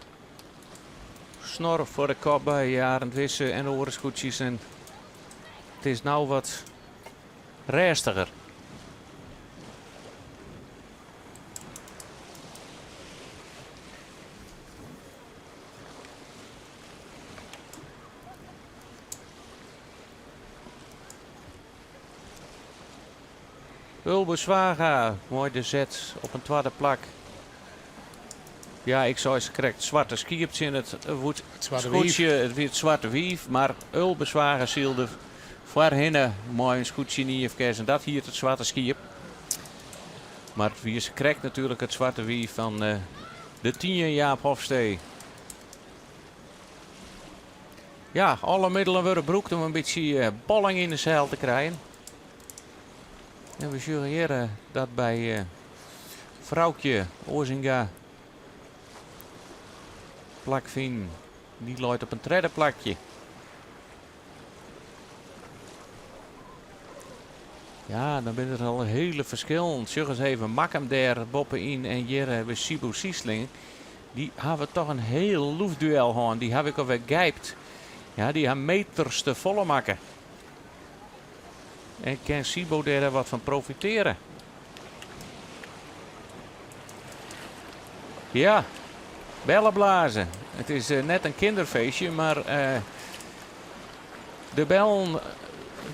snor foar de kop by Arend Wisse en de oare skûtsjes. En it is no wat rêstiger. Ulbe Zwaga mei de Z op in twadde plak. Ja, ik sei sakrekt swarte skiep tsjin it skûtsje. It wie it swarte wiif, mar Ulbe Zwaga sylde foarhinne mei in skûtsje Niefkes en dat hiet it swarte skiep. Mar it wie sakrekt natuerlik it swarte wiif fan de Tien Jaap Hofstee. Ja, alle middelen wurde brûkt om in bytsje bolling yn de seil te krijen. En we sjogge hjir dat by Froukje Oazinga plakfinen. Dy leit op in tredde plakje. Ja, dan binne der al hiele ferskillen. Sjoch ris even, Makkum dêr boppe-yn en hjir hawwe we Siebo Siesling. Dy hawwe toch in hiel loefduel hân. Dy hawwe ek alwer gijpt. Ja, dy ha meters te folle makke. En kin Siebo dêr wat fan profiteare? Ja, bellen blaze. It is net in kinderfeestje, mar de bellen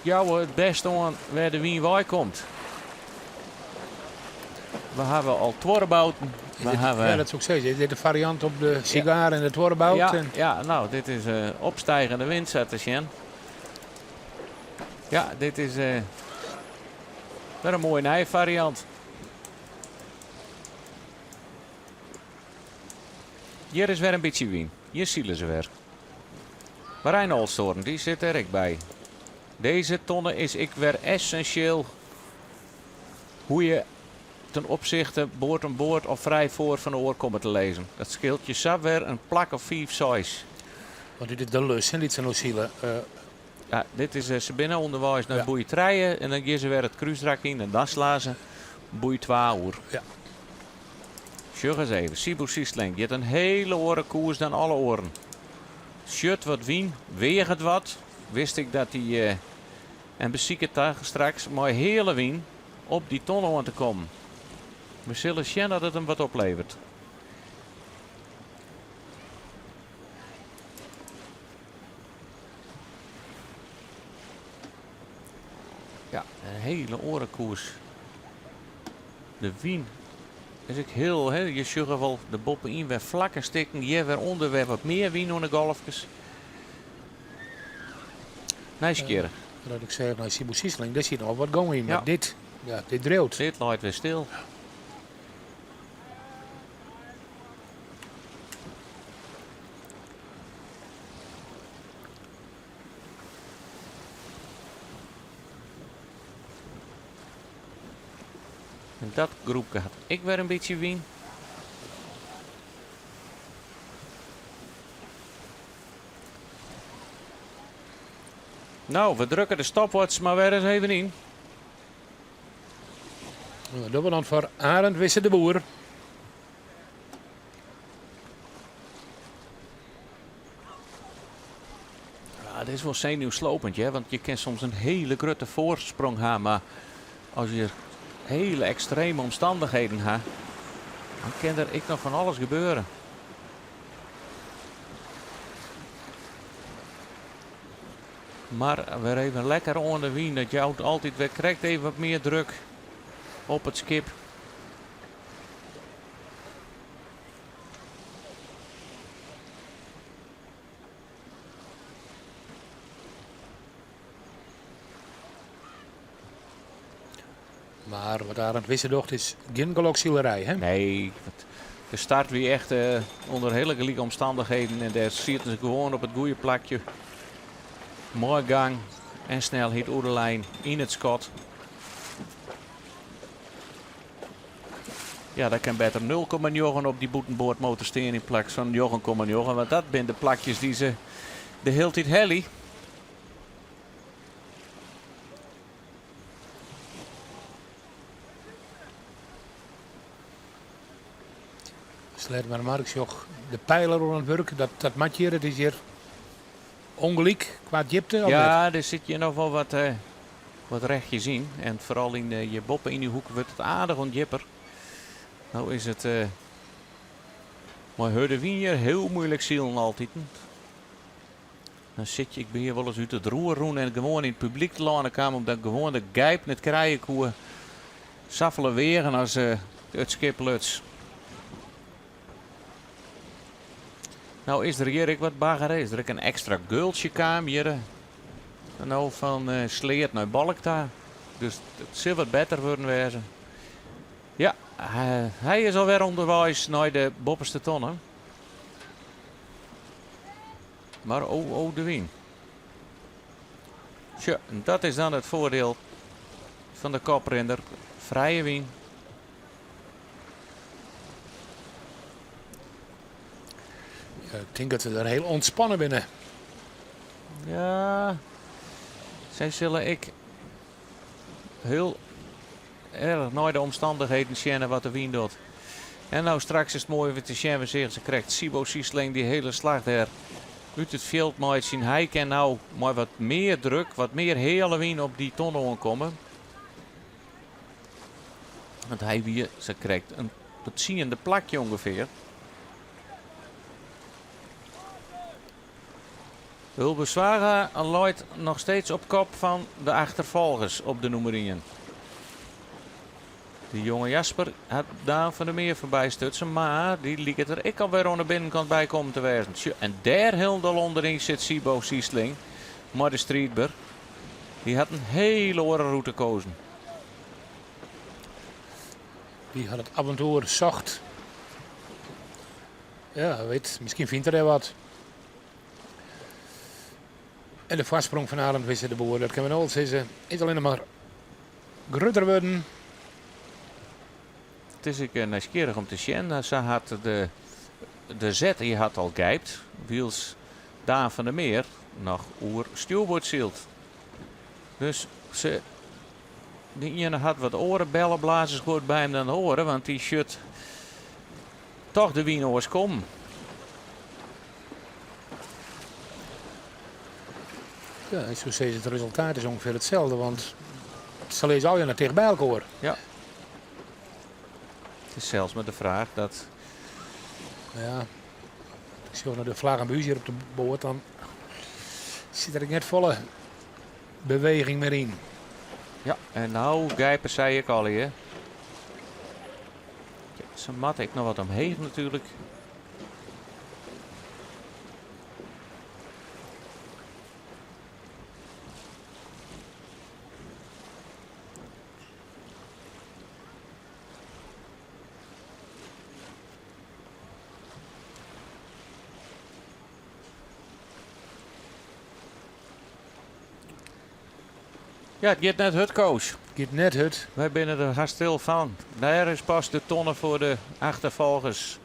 jouwe it bêst oan wêr de wyn wei komt. We hawwe al tuorrebouten. We hawwe... Ja, dat soe ik sizze. Is dit in fariant op de sigaar en de tuorrebout? Ja, ja, no, dit is opstijgende wind sa te sjen. Ja, dit is wer in moaie nije fariant. Hjir is wer in bytsje wyn. Hjir sile se wer. Marijn Olsthoorn, dy sit der ek by. Dizze tonne is ek wer essensjeel hoe je ten opsichte board om board of frij foar fan de oar komme te lizzen. Dat skeelt je sa wer in plak of fiif, seis. Want dit is de lus, hè, dy't se no sile. Ja, dit is, se binne ûnderweis nei boei trije en dan gean se wer it krúsrak yn en dan slaan se boei twa oer. Sjoch ris even, Siebo Siesling giet in hele oare koers dan alle oaren. Sjut wat wyn, weaget wat, wist ik dat hy en besiket ta straks mei heale wyn op dy tonne oan te kommen. We sille sjen dat it him wat opleveret. in hiele oare koers. De wyn is ek hiel, hè, je sjogge wol de boppe-yn wer flakke stikken, hjir wer ûnder wer wat mear wyn oan de golfkes. Nijsgjirrich. Dat ik seach nei Siebo Siesling, dêr siet noch wat gong yn, mar dit, ja, dit driuwt. Dit leit wer stil. En dat groepke hat ek wer in bytsje wyn. No, we drukke de stopwatch mar wer ris even yn. Dat dogge we dan foar Arend Wisse de Boer. Ja, dit is wol senuwslopend, hè? Want je kin soms in hiele grutte foarsprong ha, mar as je hiele ekstreme omstannichheden ha, dan kin der ek noch fan alles gebeure. Mar wer even lekker oan de wyn, dat jout altyd wer krekt even wat mear druk op it skip. Mar wat Arend Wisse docht is gjin geloksilerij, hè? Nee, de start wie echt ûnder hiele gelike omstannichheden en dêr sieten se gewoan op it goede plakje. Moai gang en snelheid oer de lijn yn it skot. Ja, daar kan better 0,9 op dy bûtenboardmotor stean yn plak fan 9,9, want dat binne de plakjes dy't se de hiele tiid helje. Sleattemermar, ik sjoch de peiler oan it wurk. Dat, dat moat hjir, it is hjir ûngelyk kwa djipte, of net? Ja, der sit hjir noch wol wat, eh, wat rechtjes yn. En foaral yn, eh, hjir boppe yn dy hoek wurdt it aardich ûndjipper. No is it eh, mei hurde wyn hjir hiel muoilik silen altiten. Dan sit je, ik bin hjir wolris út it roer rûn en gewoan yn it publyk telâne kaam omdat ik gewoan de gijp net krije koe. Safolle weagen as eh, it skip luts. No is der hjir ek wat bagger. Is der ek in ekstra geultsje kaam hjir eh, no fan eh, Sleat nei Balk ta. Dus it sil wat better wurden wêze. Ja, hy is alwer ûnderweis nei de boppeste tonne. Mar oh, oh, de wyn. Sjoch, en dat is dan it foardiel fan de koprinner. Frije wyn. Ja, ik tink dat se der hiel ûntspannen binne. Ja, sy sille ek hiel erch nei de omstannichheden sjen wat de wyn docht. En no straks is it moai wer te sjen, we seagen se krekt Siebo Siesling dy hiele slach dêr út it fjild meitsjen. Hy kin no mei wat mear druk, wat mear heale wyn op dy tonne oankomme. Want hy wie sa krekt in tsiende plakje ûngefear. Ulbe Zwaga leit noch steeds op kop fan de achterfolgers op de nûmer ien. De jonge Jasper hat Daan van der Meer foarby stutsen, mar dy liket der ek alwer oan de binnenkant by kommen te wêzen. En dêr hielendal ûnderyn sit Siebo Siesling mei de Striidber. Dy hat in hiele oare rûte kozen. Dy hat it avontoer socht. Ja, wit, miskien fynt er dêr wat. En de foarsprong fan Arend Wisse de Boer, dat kinne we no al sizze, is allinnich mar grutter wurden. It is ek nijsgjirrich om te sjen. Sa hat de, de Z dy hat al gypt, wylst Daan van der Meer noch oer stjoerboard sylt. Dus se, de iene hat wat oare belleblazers by him dan de oare, want dy sjocht toch de wyn oars kommen. Ja, ik soe sizze, it resultaat is ûngefear itselde, want se lizze allegear noch ticht by elkoar. Ja. It is sels mar de fraach dat. Ja, ik sjoch nei de flaggen by ús hjir op de boat, dan sit der ek net folle beweging mear yn. Ja, en no gijpe sy ek allegear. Ja, se moatte ek noch wat omheech natuerlik. Ja, it giet net hurd, Koos. It giet net hurd. Wy binne der hast stil fan. Dêr is pas de tonne foar de achterfolgers.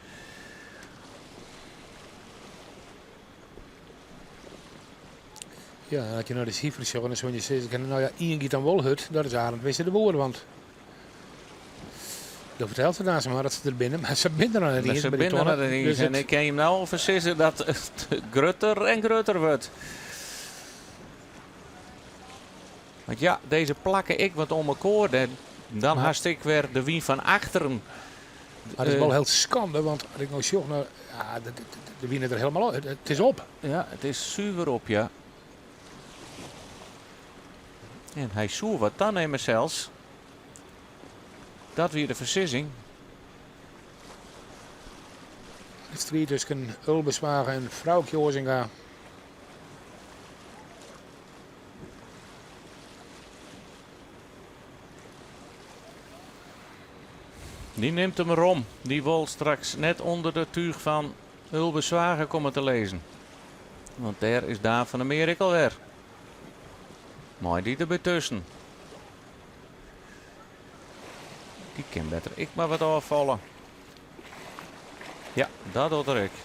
Ja, as je nei de sifers sjogge, dan soene je sizze kinne, no ja, ien giet dan wol hurd, dat is Arend Wisse de Boer, want do fertelst it aanst mar dat se der binne, mar se binne der noch net iens Se by de binne der tonne. noch net iens Dus en it ik kin jim no al foarsizze dat it grutter en grutter wurdt. Want ja, dizze plakke ek wat om elkoar. Dan hast ek wer de wyn fan achteren. Mar it is wol hiel skande, want as ik no sjoch nei, ja, de wyn is der helemaal op. It is op. Ja, it is suver op, ja. En hy soe wat tanimme sels. Dat wie de foarsizzing. De striid tusken Ulbe Zwaga en Froukje Ozinga. Dy nimt him rom. Dy wol straks net ûnder de túch fan Ulbe Zwaga komme te lizzen. Want dêr is Daan van der Meer ek alwer. Mei dy derby tusken. Dy kin better ek mar wat ôffalle. Ja, dat docht er ek.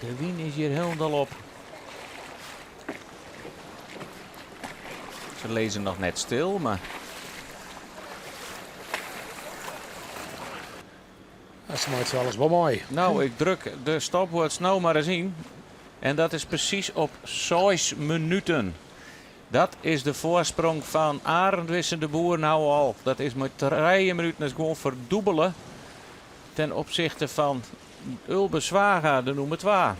De wyn is hjir hielendal op. Se lizze noch net stil, mar. Se meitsje alles wol mei. No, ik druk de stopwatch no mar ris yn. En dat is presys op seis minuten. Dat is de foarsprong fan Arend Wisse de Boer no al. Dat is mei trije minuten is gewoan ferdûbele ten opsichte fan Ulbe Zwaga, de nûmer twa.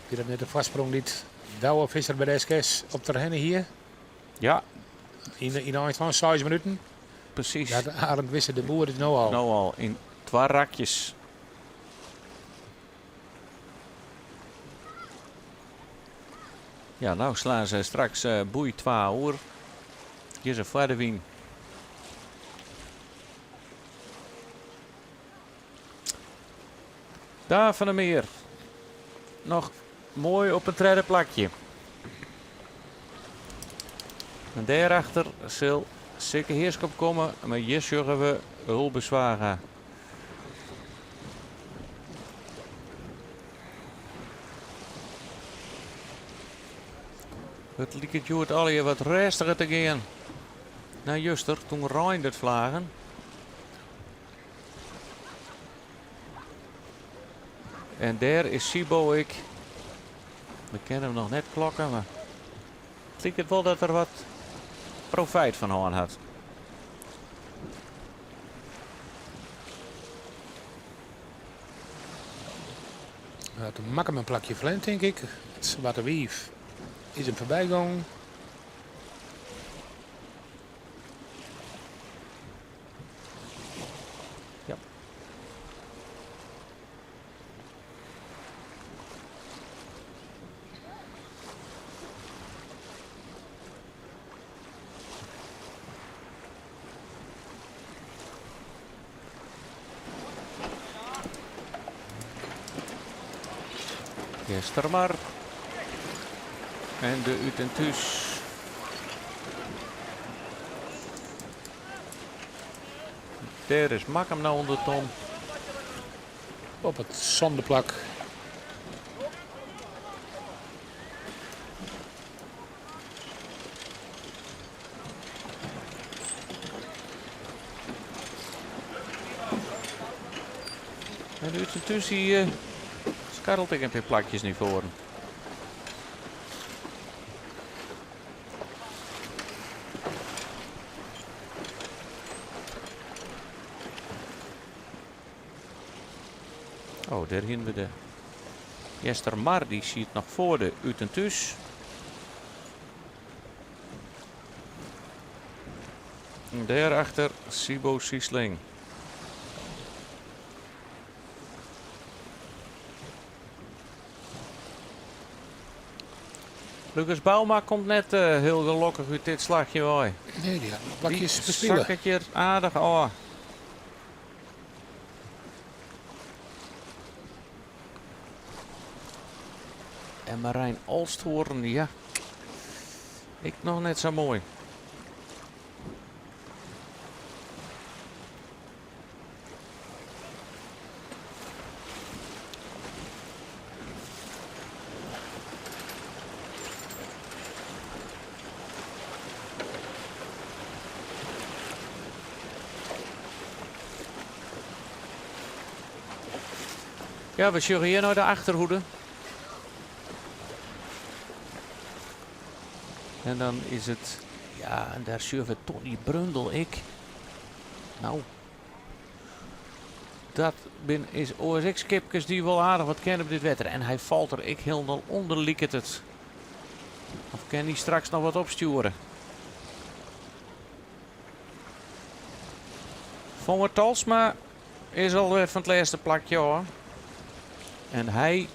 Wie dat net de foarsprong dy't Douwe Visser by de SKS op Terherne hie? Ja. Yn de ein fan seis minuten? Presys. Dat Arend Wisse de Boer is no al. No al, yn twa rakjes. Ja, no slaan se straks boei twa oer. Hjir se foar de wyn. Daan van der Meer noch moai op in tredde plakje. En dêrachter sil Sikke Heerschop komme, mar hjir sjogge we Ulbe Zwaga. It liket hjoed allegear wat rêstiger te gean. Nei juster, toen reinde it flagen. En dêr is Siebo ek. We kinne him noch net klokke, mar it liket wol dat er wat profijt fan hân hat. Hy hat makke in plakje ferlern, tink ik. It Swarte Wief is him foarby gongen. Ja. Eastermar en de Ut en Thús. Dêr is Makkum no ûnder ton. Op it sânde plak. En de Ut en Thús dy skarrelt ek in pear plakjes nei foaren. Oh, dêr hienen we de Eastermar, dy siet noch foar de Ut en Thús. Dêrachter Siebo Siesling. Lucas Bouma komt net hiel gelokkich út dit slachje wei. Nee, dy hat noch plakjes te spyljen. Dy sakket hjir aardich ôf. En Marijn Olsthoorn, ja, ek noch net sa moai. Ja, we sjogge hjir nei de achterhoede. En dan is it, ja, en dêr sjogge we Tony Brundel ek. No, dat bin is oars ek skipkes dy't wol aardich wat kenne op dit wetter. En hy falt der ek hielendal ûnder, liket it. Of kin hy straks noch wat opstjoere? Fonger Talsma is alwer fan it lêste plakje ôf. En hy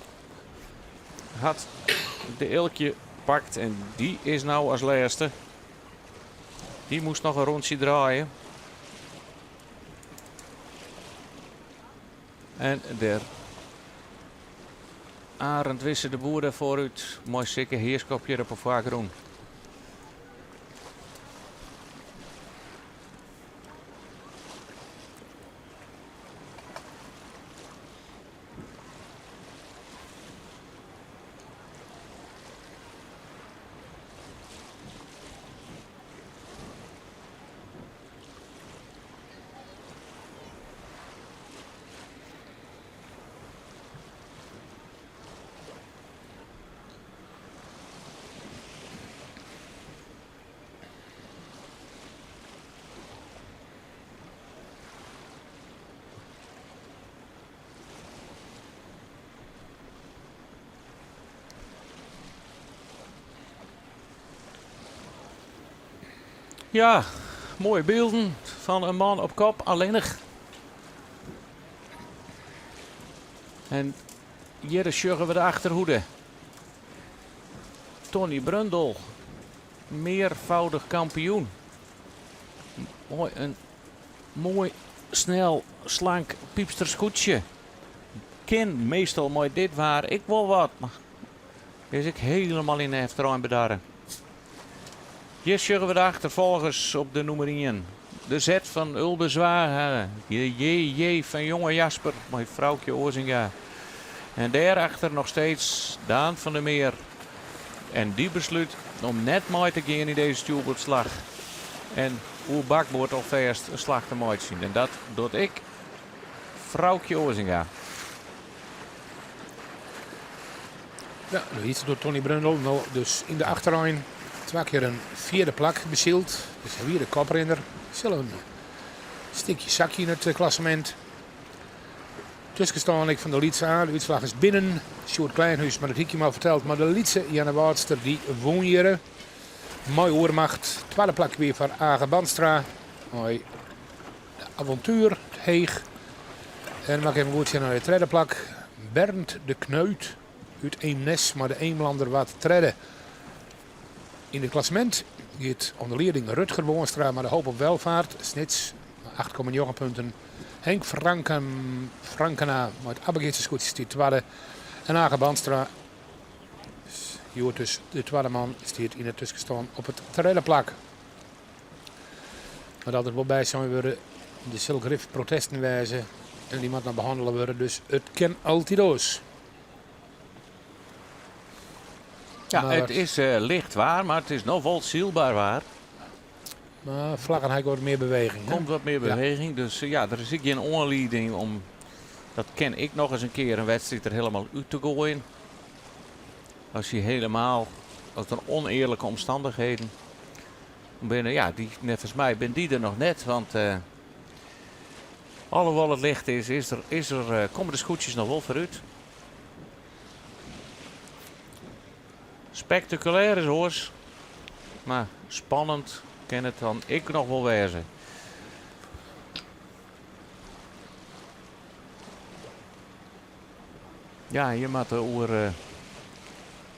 hat de Eelkje pakt en dy is no as lêste. Dy moast noch in rûntsje draaie. En dêr Arend Wisse de Boer der foarút mei Sikke Heerschop hjir op 'e foargrûn. Ja, moaie bylden fan in man op kop, allinnich. En hjir sjogge we de achterhoede. Tony Brundel, mearfâldich kampioen. Moai, in moai, snel, slank Piipster skûtsje. Kin meastal mei dit waar ek wol wat, mar is ek hielendal yn de efterein bedarre. Hjir sjogge we de achterfolgers op de nûmer ien. De Z fan Ulbe Zwaga, de JJ fan Jonge Jasper mei Froukje Oazinga. En dêrachter noch steeds Daan van der Meer. En dy beslút om net mei te gean yn dizze stjoerboardslach en oer bakboard alfêst in slach te meitsjen. En dat docht ek Froukje Oazinga. Ja, de lytse docht Tony Brundel no dus yn de achterein twa kear in fjirde plak besyld. Dus hy wie de koprinner. Sil in stikje sakje yn it klassemint. Tuskenstân ek fan de lytse A. De útslach is binnen. Sjoerd Kleinhuis, mar dat hie ik jim al ferteld. Mar de lytse Earnewâldster dy wûn hjirre. Mei oermacht. Twadde plak wie foar Age Bandstra. Mei de Avontuur Heech. En dan moat ik even goed sjen nei it tredde plak. Bernd de Kneut út Eemnes mei de Eemlander waard tredde. Yn it klassemint giet oan de lieding Rutger Boonstra mei de Hoop op Welvaart, Snits, mei 8,9 punten. Henk Franken, Frankena mei it Abbegeaster skûtsje stiet twadde. En Age Bandstra, hjoed dus de twadde man, stiet yn de tuskenstân op it tredde plak. Mar dat der wol by sein wurde, der sil grif protesten wêze en dy moat noch behannele wurde, dus it kin altyd oars. Ja, it is licht waar, mar it is noch wol sylber waar. Mar flaggen ha ik wat mear beweging. Komt wat mear beweging, dus ja, der is ek gjin oanlieding om, dat kin ek noch ris in kear, in wedstriid der hielendal út te goaien. As je helemaal, as der ûnearlike omstannichheden binne, ja, dy, neffens my binne dy der noch net, want alhoewol it licht is, is der, is der, komme de skûtsjes noch wol foarút. Spektakulêr is oars, mar spannend. Kin it dan ek noch wol wêze. Ja, je moatte oer,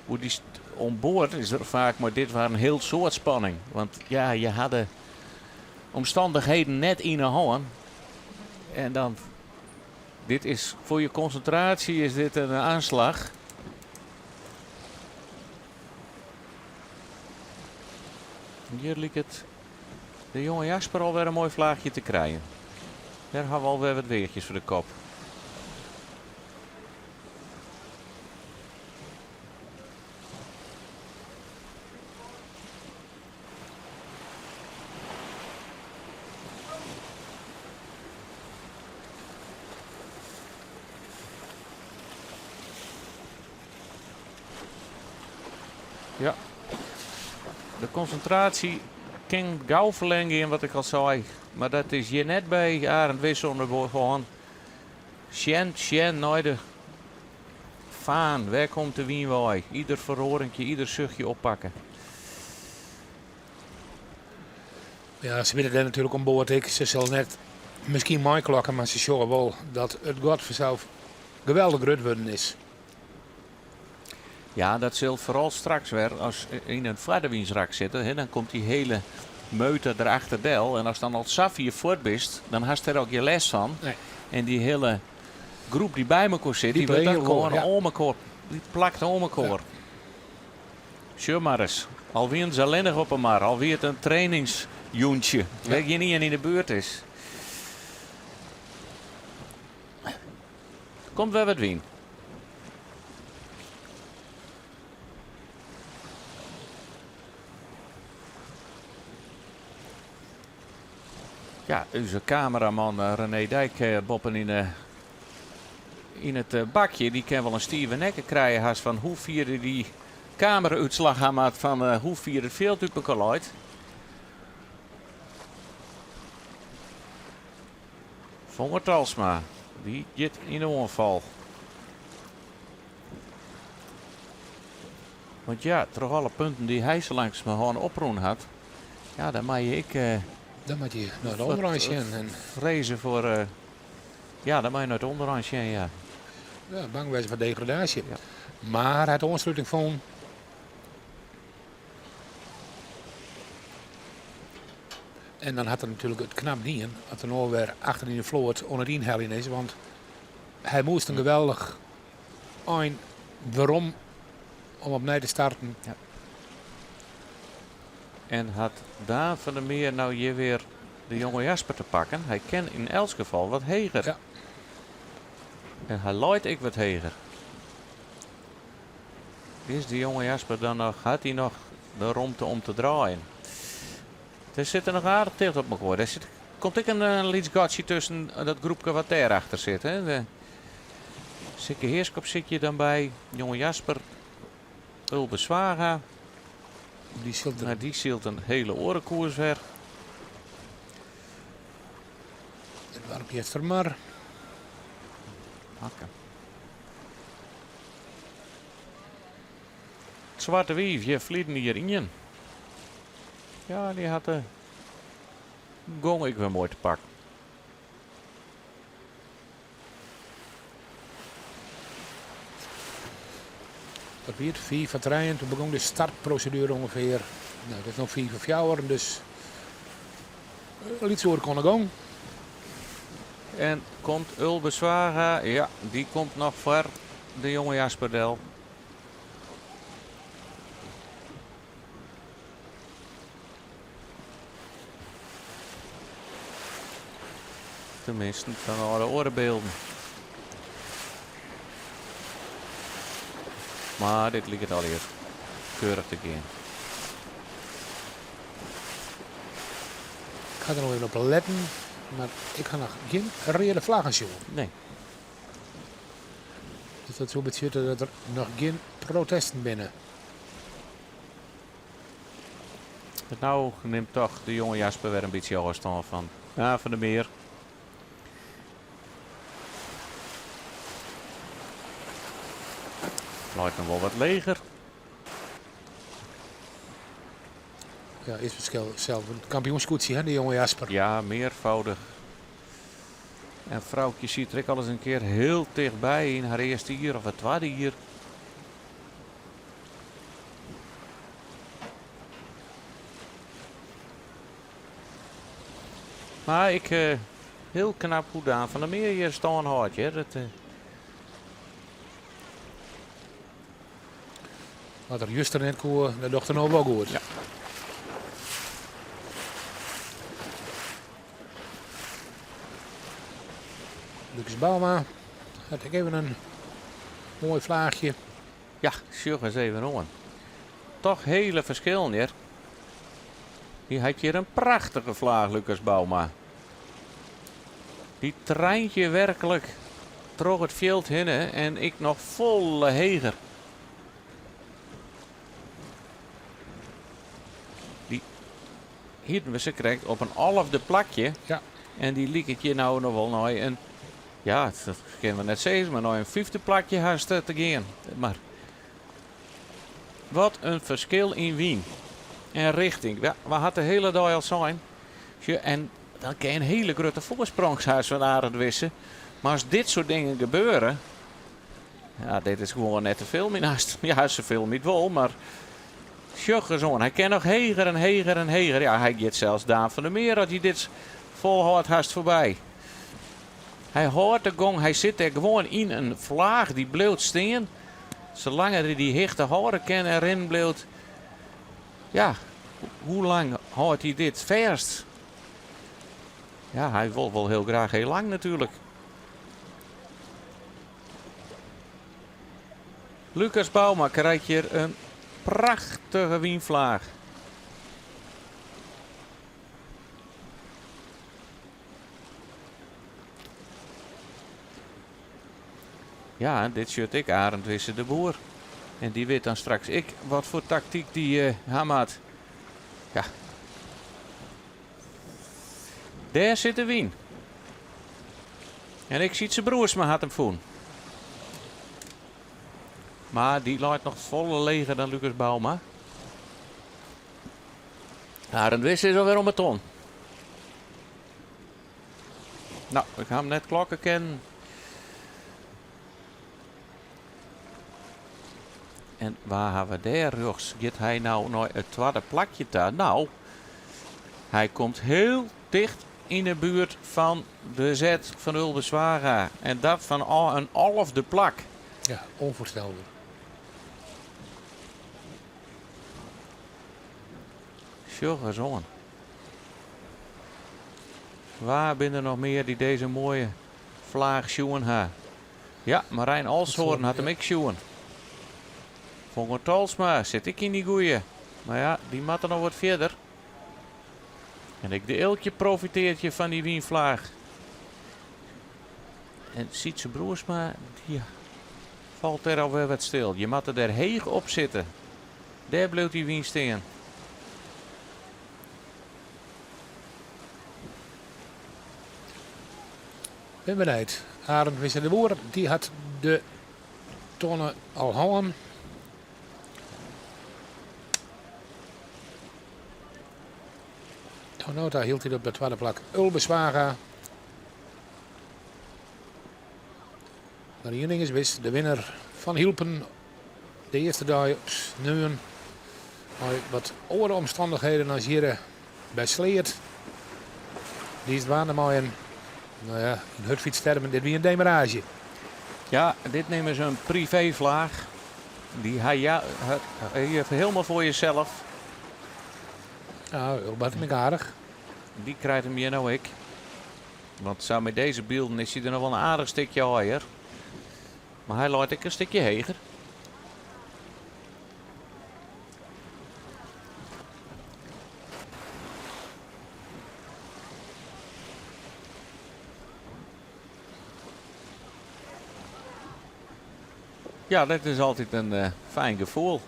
oer dy oan board is der faak mei dit waar in hiel soad spanning. Want ja, je ha de omstannichheden net yn 'e hân. En dan, dit is foar je konsintraasje is dit in oanslach. Hjir liket de jonge Jasper alwer in moai flaachje te krijen. Dêr ha we alwer wat weachjes foar de kop. Ja, de konsintraasje kin gau ferlern gean, wat ik al sei. Mar dat is hjir net by Arend Wisse oan de hân. Sjen, sjen nei de faan. Wêr komt de wyn wei? Ieder feroarinkje, ieder suchtje oppakke. Ja, se witte dêr natuerlik oan board ek. Se sille net miskien meiklokke, mar se sjogge wol dat it gat fansels geweldich grut wurden is. Ja, dat sil foaral straks wer as yn in foardewynsrak sitte. Hè, dan komt dy hiele meute derachter del. En ast dan al sa fier fuort bist, dan hast dêr ek gjin lêst fan. Nee. En dy hiele groep dy't by mekoar sit, Die dy wurdt dan pleegje elkoar, gewoan ja. oan mekoar, dy plakt oan mekoar. Sjoch mar ris, al wienen se allinnich op 'e mar, al wie it in trainingsjûntsje wêr't gjin ien yn 'e buert is. Komt wer wat wyn. Ja, ús kameraman René Dijk boppen yn de, yn it bakje, dy kin wol in stive nekke krije hast fan hoe fier dy kamera-útslach ha moat fan hoe fier it fjild út mekoar leit. Fonger Talsma, dy giet yn de oanfal. Want ja, troch alle punten dy't hy sa langsumerhân oprûn hat, ja, dan mei je ek Dan moat je nei de ûnderein sjen. En freze foar, ja, dan mei je nei it ûnderein sjen, ja. Ja, bang wêze foar degradaasje. Ja. Mar hy hat oansluting fûn. En dan hat er natuerlik it knap dien dat er no wer achter yn de float oan it ynheljen is. Want hy moast in geweldich ein werom om opnij te starten. Ja. En hat Daan van der Meer no hjir wer de jonge Jasper te pakken? Hy kin yn elts gefal wat heger. Ja. En hy leit ek wat heger. Is de jonge Jasper dan noch, hat hy noch de romte om te draaien? Der sitte noch aardich ticht op mekoar. Der sit, komt ek in lyts gatsje tusken dat groepke wat dêrachter sit. Hè? De Sikke Heerskop sit hjir dan by. Jonge Jasper, Ulbe Zwaga. Dy sylt Nou, dy sylt in hiele oare koers wer. It doarp Eastermar. Hakke. It Swarte Wief, hjir ferliden jier ien. Ja, dy hat de gong ek wer moai te pakken. Dat wie it, fiif foar trijen. Toen begûn de startproseduere ûngefear. No, it is no fiif foar fjouwer, dus in lyts oerke oan de gong. En komt Ulbe Zwaga, ja, dy komt noch foar de jonge Jasper del. Tenminsten, fan alle oare bylden. Mar dit liket allegear keurich te gean. Ik ha der noch even op letten, mar ik ha noch gjin reade flaggen sjoen. Nee. Dus dat soe betsjutte dat der noch gjin protesten binne. No nimt toch de jonge Jasper wer in bytsje ôfstân fan Daan van der Meer. Leit noch wol wat leger. Ja, is ferskil zelf een kampioenskoetsje, hè, die jonge Jasper. Ja, meervoudig. En Froukje ziet er ook al eens een keer heel dichtbij in haar eerste jaar of het tweede jaar. Maar ik, heel knap hoe Daan van der Meer hier staan houdt. Hè. Dat, Wat er juist net koe, dat docht er nou wel goed. Ja. Lucas Bouma had ik even een mooi vlaagje. Ja, sjoch eens even aan. Toch hele verschillen hier. Die had hier een prachtige vlaag, Lucas Bouma. Die treintje werkelijk trok het veld hinnen en ik nog volle heger. Die hier we ze krijgt op een halfde plakje. Ja. En die liep het je nou nog wel naar een, ja, dat kunnen we net zeggen, maar naar een vijfde plakje haast te gaan. Maar wat een verschil in wien en richting. Ja, we hadden de hele dag al zijn. En dan kan je een hele grote voorsprong van Arend Wisse. Maar als dit soort dingen gebeuren, ja, dit is gewoon net te veel naast. Ja, ze film niet wel, maar sjoch hij kan nog heger en heger en heger. Ja, hij gaat zelfs Daan van der Meer als hij dit volhoudt haast voorbij. Hij hoort de gong, hij zit er gewoon in een vlaag die bleef staan. Zolang hij die hechte horen kan erin bleef. Ja, hoe lang houdt hij dit vast? Ja, hij wil wel heel graag heel lang natuurlijk. Lucas Bouma krijgt hier een prachtige wienvlaag. Ja, en dit shirt ik, Arend Wisse de Boer. En die weet dan straks ik wat voor tactiek die uh, had. Ja. Daar zit de wien. En ik zie zijn broers maar had hem voen. Maar die laat nog volle leger dan Lucas Bouma. Arend Wisse is alweer om het ton. Nou, ik ga hem net klokken kennen. En waar hebben we daar rechts? Gaat hij nou naar het tweede plakje daar? Nou, hij komt heel dicht in de buurt van de zet van Ulbe Zwaga. En dat van al een half de plak. Ja, onvoorstelbaar. Tjogge on. Waar zijn er nog meer die deze mooie vlaag sjoen ha? Ja, Marijn Alshoorn had hem ik sjoen. Vongen Talsma zit ik in die goeie. Maar ja, die mat er nog wat verder. En ik de Eeltje profiteert je van die wienvlaag. En Sietse Broersma, die valt er alweer wat stil. Je moet er daar heeg op zitten. Daar blijft die wien staan. Ben benieuwd. Arend Wisse de Boer, die had de tonnen al hangen. Tonota hield hij op de tweede plak. Ulbe Zwaga. Maar één ding is wist, de winnaar van Hielpen de eerste dag op Sneun. Maar wat andere omstandigheden als hier bij Sleert. Die is het maar een, nou ja, een hutfietstermen, dit wie een demarage. Ja, dit nemen ze een privévlaag. Die hij ja, heeft helemaal voor jezelf. Nou, Ulbe had hem aardig. Die krijgt hem hier nou ik. Want zo met deze beelden is hij er nog wel een aardig stukje hooier. Maar hij laat ik een stukje heger. Ja, dat is altijd een fijn gevoel.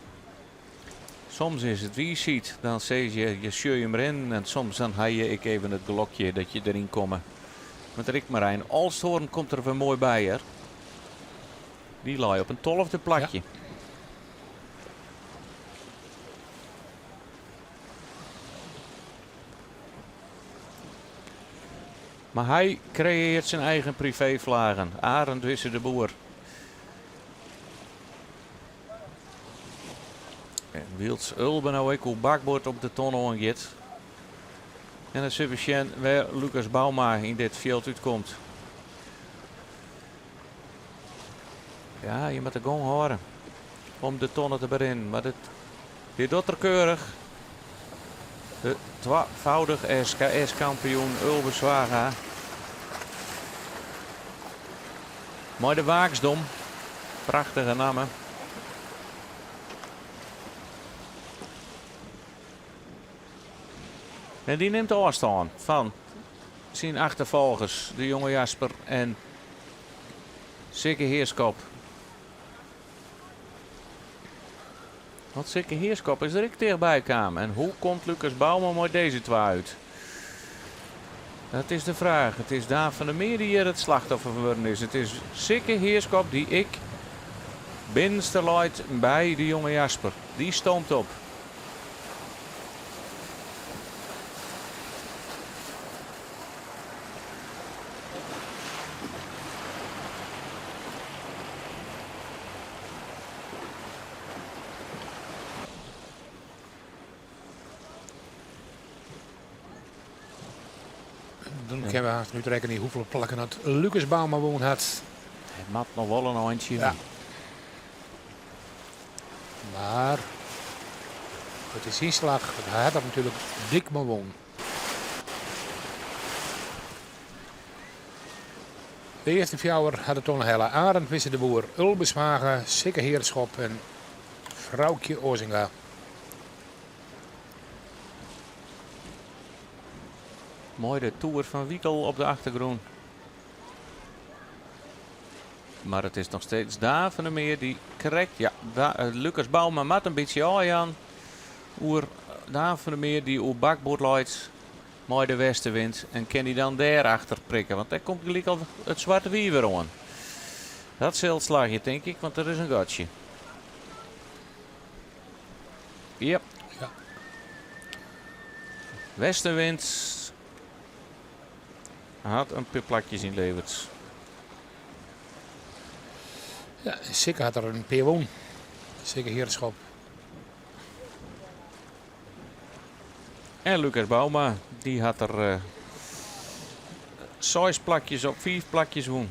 Soms is het wie ziet, dan zeg je, je sjeur je hem erin. En soms dan haal je ik even het glokje dat je erin komt. Met Rick Marijn Alshoorn komt er weer mooi bij, hè. Die laai op een 12e plakje. Ja. Mar hy kreëarret syn eigen priveeflagen, Arend Wisse de Boer. En wylst Ulbe no ek oer bakboard op de tonne oangiet. En dan sille we sjen wêr Lucas Bouma yn dit fjild útkomt. Ja, je moatte de gong hâlde om de tonne te berinnen, mar dit, dit docht er keurich. De twafâldich SKS-kampioen Ulbe Zwaga. Mei de Waaksdom. Prachtige namme. En dy nimt ôfstân fan syn achterfolgers, de jonge Jasper en Sikke Heerschop. Want Sikke Heerschop is der ek tichtby kaam. En hoe komt Lucas Bouma mei dizze twa út? Dat is de fraach. It is Daan van der Meer dy't hjir it slachtoffer fan wurden is. It is Sikke Heerschop dy't ek binnenste leit by de jonge Jasper. Dy stoomt op. Dan kinne we hast útrekkenje hoefolle plakken dat Lucas Bouma wûn hat. It moat noch wol in eintsje. Ja. Mar it is syn slach, want hy hat dat natuerlik dik mar wûn. De earste fjouwer hat de tonne helle. Arend Wisse de Boer, Ulbe Zwaga, Sikke Heerschop en Froukje Ozinga. Moai de toer fan Wikel op de achtergrûn. Mar it is noch steeds Daan van der Meer dy't krekt, ja, Lucas Bouma moat in bytsje ôfjaan oer Daan van der Meer dy't oer bakboard leit mei de westenwind en kin hy dan dêr achter prikke, want dêr komt gelyk al it swarte wiif wer oan. Dat sil slagje, tink ik, want der is in gatsje. Yep. Ja. Westenwind hat in pear plakjes ynleverd. Ja, Sikke hat der in pear wûn. Sikke Heerschop. En Lucas Bouma, dy hat der seis plakjes op fiif plakjes wûn.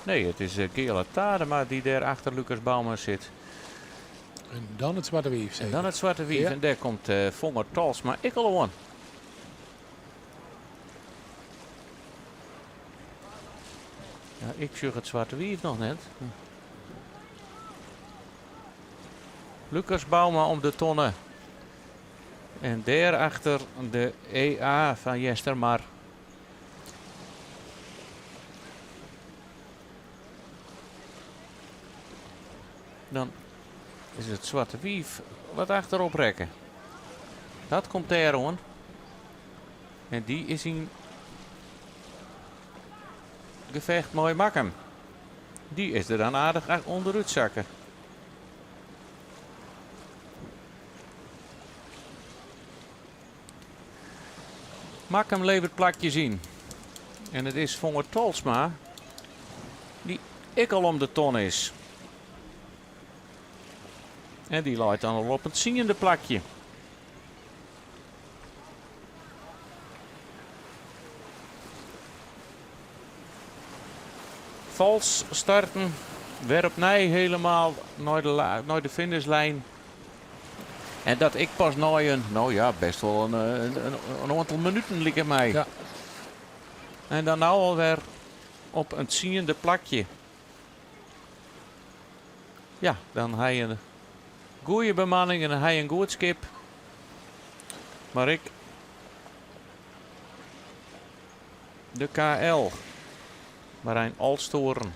Nee, it is Geale Tadema dy't dêr achter Lucas Bouma sit. En dan it Swarte Wief, En seker. dan it Swarte Wief. Ja. En dêr komt Fonger Talsma ek al oan. Ja, ik sjoch it Swarte Wief noch net. Lucas Bouma om de tonne. En dêrachter de EA fan Eastermar. Dan is it Swarte Wief wat achterop rekke. Dat komt dêr oan. En dy is yn gefecht mei Makkum. Dy is der dan aardich ûnderút sakke. Makkum levert plakjes yn. En it is Fonger Tolsma dy't ek al om de ton is. En dy leit dan al op it tsiende plakje. Fals starten, wer opnij helemaal nei de finishlijn. En dat ek pas nei in, no ja, best wol in oantal minuten liket my. Ja. En dan no alwer op in tsiende plakje. Ja, dan ha je in goede bemanning en dan ha je in goed skip. Mar ek de KL, Marijn Olsthoorn.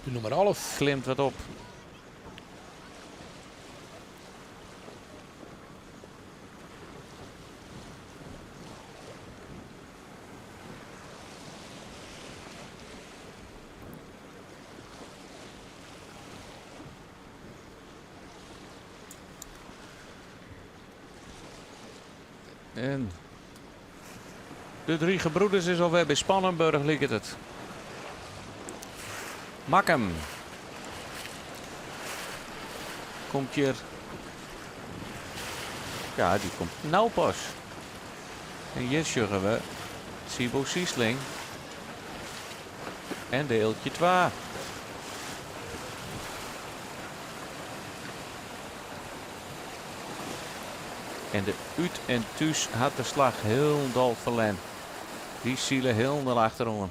De nûmer 11. Klimt wat op. En de Drie Gebroeders is alwer by Spannenburg, liket it. Makkum komt hjir. Ja, dy komt no pas. En hjir sjogge we Siebo Siesling en de Eeltje 2. En de Ut en Thús hat de slach hielendal ferlern. Dy sile hielendal achteroan.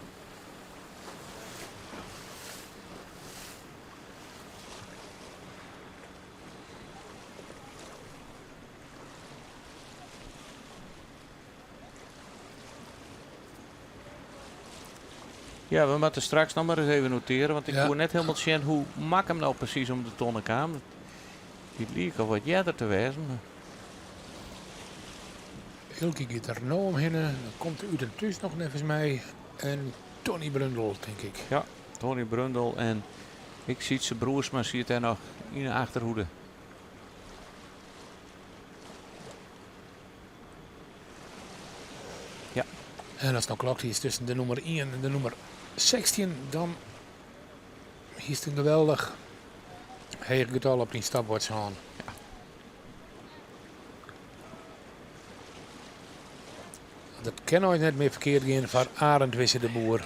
Ja, we moatte straks noch mar ris even notearje, want ik koe net hielendal sjen hoe Makkum no presys om de tonne kaam. Dy liek al wat earder te wêzen. Eelke giet der no omhinne. Dan komt Ut en Thús noch neffens my. En Tony Brundel, tink ik. Ja, Tony Brundel en ik Sietse Broersma siet dêr noch yn 'e achterhoede. Ja. En as it no klokt is tusken de nûmer ien en de nûmer 16, dan hiest in geweldich heech getal op dyn stopwatch hân. Ja. Dat kin eins net mear ferkeard gean foar Arend Wisse de Boer.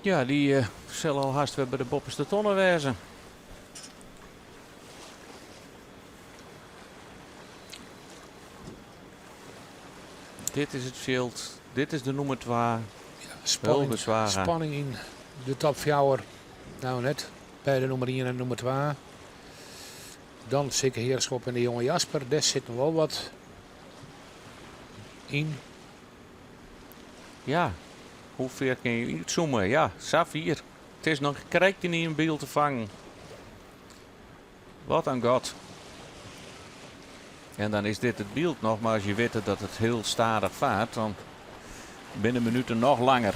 Ja, dy sil al hast wer by de boppeste tonne wêze. Dit is it fjild, dit is de nûmer twa. Ja, spanning, spanning yn de top fjouwer. Nou net by de nûmer ien en nûmer twa. Dan Sikke Heerschop en de jonge Jasper. Dêr sit noch wol wat yn. Ja, hoe fier kin je útzoome? Ja, sa fier. It is noch krekt yn ien byld te fangen. Wat in gat. En dan is dit it byld noch, mar as je witte dat it hiel stadich fart, dan binne de minuten noch langer.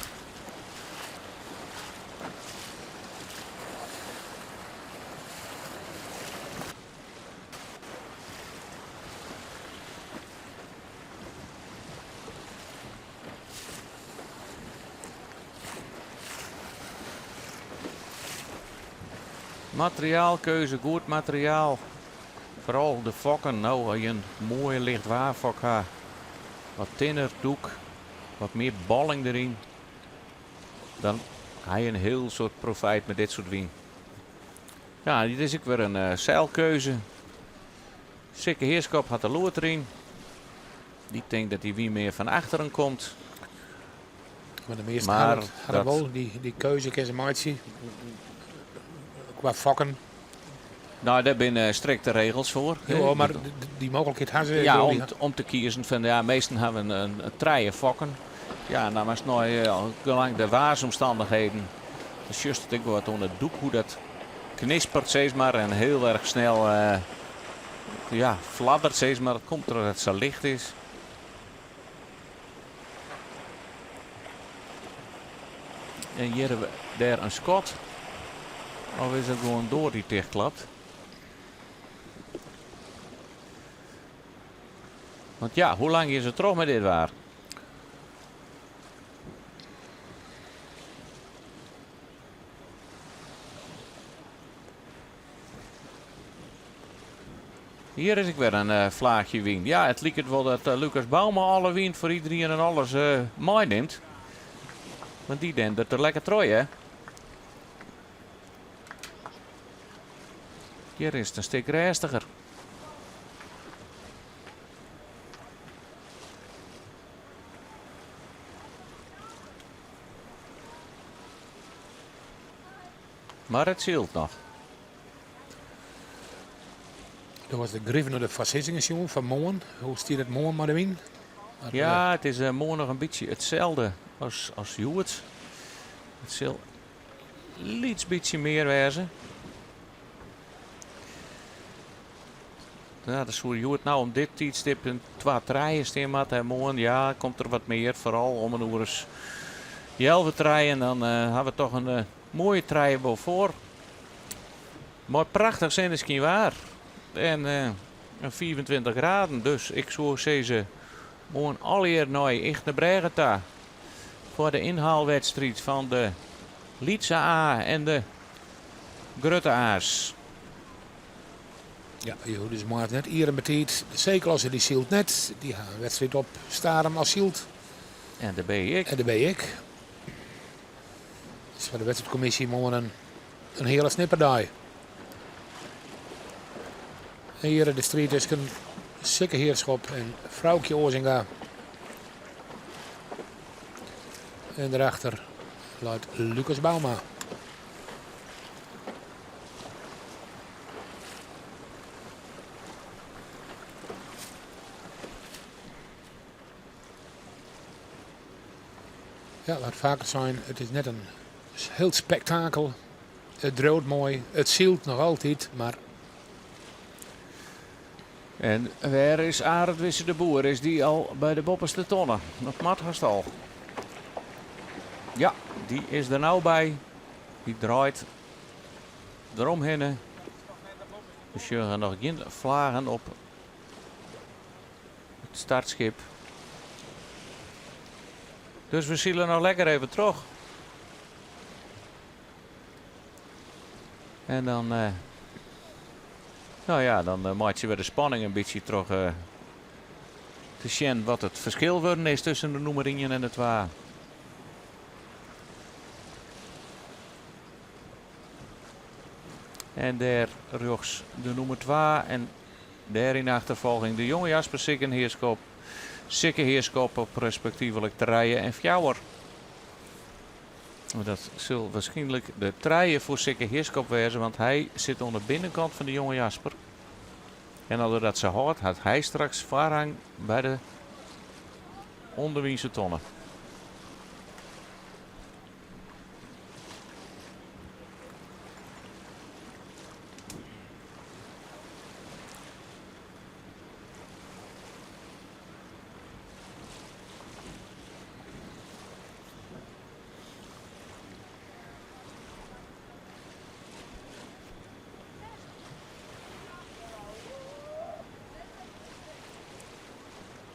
Materiaalkeuze, goed materiaal. Foaral de fokken, no as je in moaie lichtwaarfok ha. Wat tinner doek, wat mear bolling deryn. Dan ha je in hiel soad profijt mei dit soart wyn. Ja, dit is ek wer in seilkeuze. Sikke Heerschop hat de load deryn. Dy tinkt dat dy wyn mear fan achteren komt. Mar de measten ha dat wol, dy keuze kinne se meitsje kwa fokken. No, dêr binne strikte regels foar. Jo, mar dy mooglikheid ha se. Ja, om te kiezen fan ja, measten hawwe in trije fokken. Ja, en dan moatst nei gelang de waarsomstannichheden, dan sjochst it ek wol wat oan it doek hoe dat knispert sis mar en hiel erch snel ja, fladdert sis mar. Dat komt trochdat it sa licht is. En hjir hawwe we dêr in skot. Of is it gewoan doar dy't tichtklapt? Want ja, hoe lang is it troch mei dit waar? Hjir is ek wer in flaachje wyn. Ja, it liket wol dat Lucas Bouma alle wyn foar iderien en alles meinimt. Want dy dendert der lekker troch, hè. Hjir is it in stik rêstiger. Mar it sylt noch. Do hast de grif nei de foarsizzingen sjoen fan moarn. Hoe stiet it moarn mei de wyn? Ja, it is moarn noch in bytsje itselde as hjoed. It sil lyts bytsje mear wêze. Ja, der soe hjoed no om dit tiidstip in twa trije stean moatte. En moarn, ja, komt der wat mear. Foaral om in oere as healwei trijen. Dan eh, ha we toch in eh, moaie trije foar. Mei prachtich sinneskynwaar. En eh, in 25 graden. Dus ik soe sizze, moarn allegear nei Ychtenbrêge ta. Foar de ynhaalwedstriid fan de lytse A en de grutte A's. Ja, je hoecht dus moarns net ier en betiid. De C-klasse dy sylt net. Dy ha in wedstriid op Starum as sylt. En de B ek. En de B ek. Dus foar de wedstriidkommisje moarn in hiele snipperdei. En hjir de striid tusken Sikke Heerschop en Froukje Oazinga. En derachter leit Lucas Bouma. Ja, wat faker sein, it is net in hiel spektakel. It driuwt moai, it sylt noch altyd, mar. En wêr is Arend Wisse de Boer? Is dy al by de boppeste tonne? Dat moat hast al. Ja, dy is der no by. Dy draait deromhinne. We sjogge noch gjin flagen op it startskip. Dus we sile noch lekker even troch. En dan, eh, no ja, dan eh, meitsje we de spanning in bytsje troch eh, te sjen wat it ferskil wurden is tusken de nûmer ien en de twa. En dêr rjochts de nûmer twa en dêr yn achterfolging de jonge Jasper Sikke Heerschop. Sikke Heerschop op respektivelik trije en fjouwer. Dat sil wierskynlik de trije foar Sikke Heerschop wêze, want hy sit oan de binnenkant fan de jonge Jasper. En as er dat sa hâldt, hat hy straks foarrang by de ûnderwynse tonne.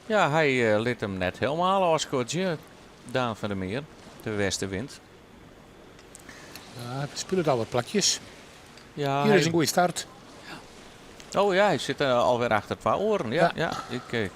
Ja, hy lit him net helemaal ôfskodzje, Daan van der Meer, de westenwind. Ja, hy spilet al wat plakjes. Ja, Hjir hy is in goede start. Oh ja, hy sit alwer achter twa oaren. Ja, Ja. ja, ik, ik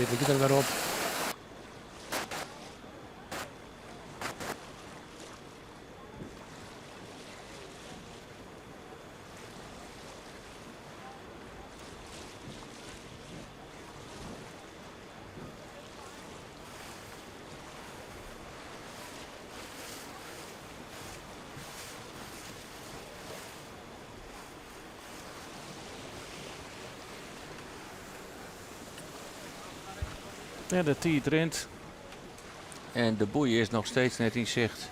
Dit liket der wer op. Ja, de tiid rint. En de boei is noch steeds net yn sicht.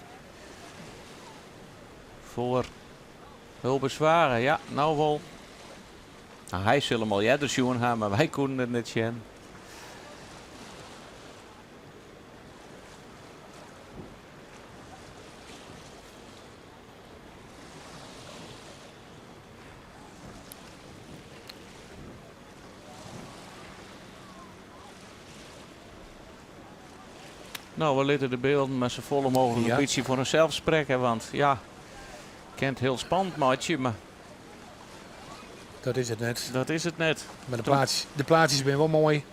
Foar Ulbe Zwaga, ja, no wol. No, hy sil him al earder sjoen ha, mar wy koenen it net sjen. No, we litte de bylden mar safolle mooglik in bytsje foar himsels sprekke, want ja, kin it hiel spannend meitsje, mar. Dat is it net. Dat is it net. Mar de, plaatsjes, de plaatsjes binne wol moai.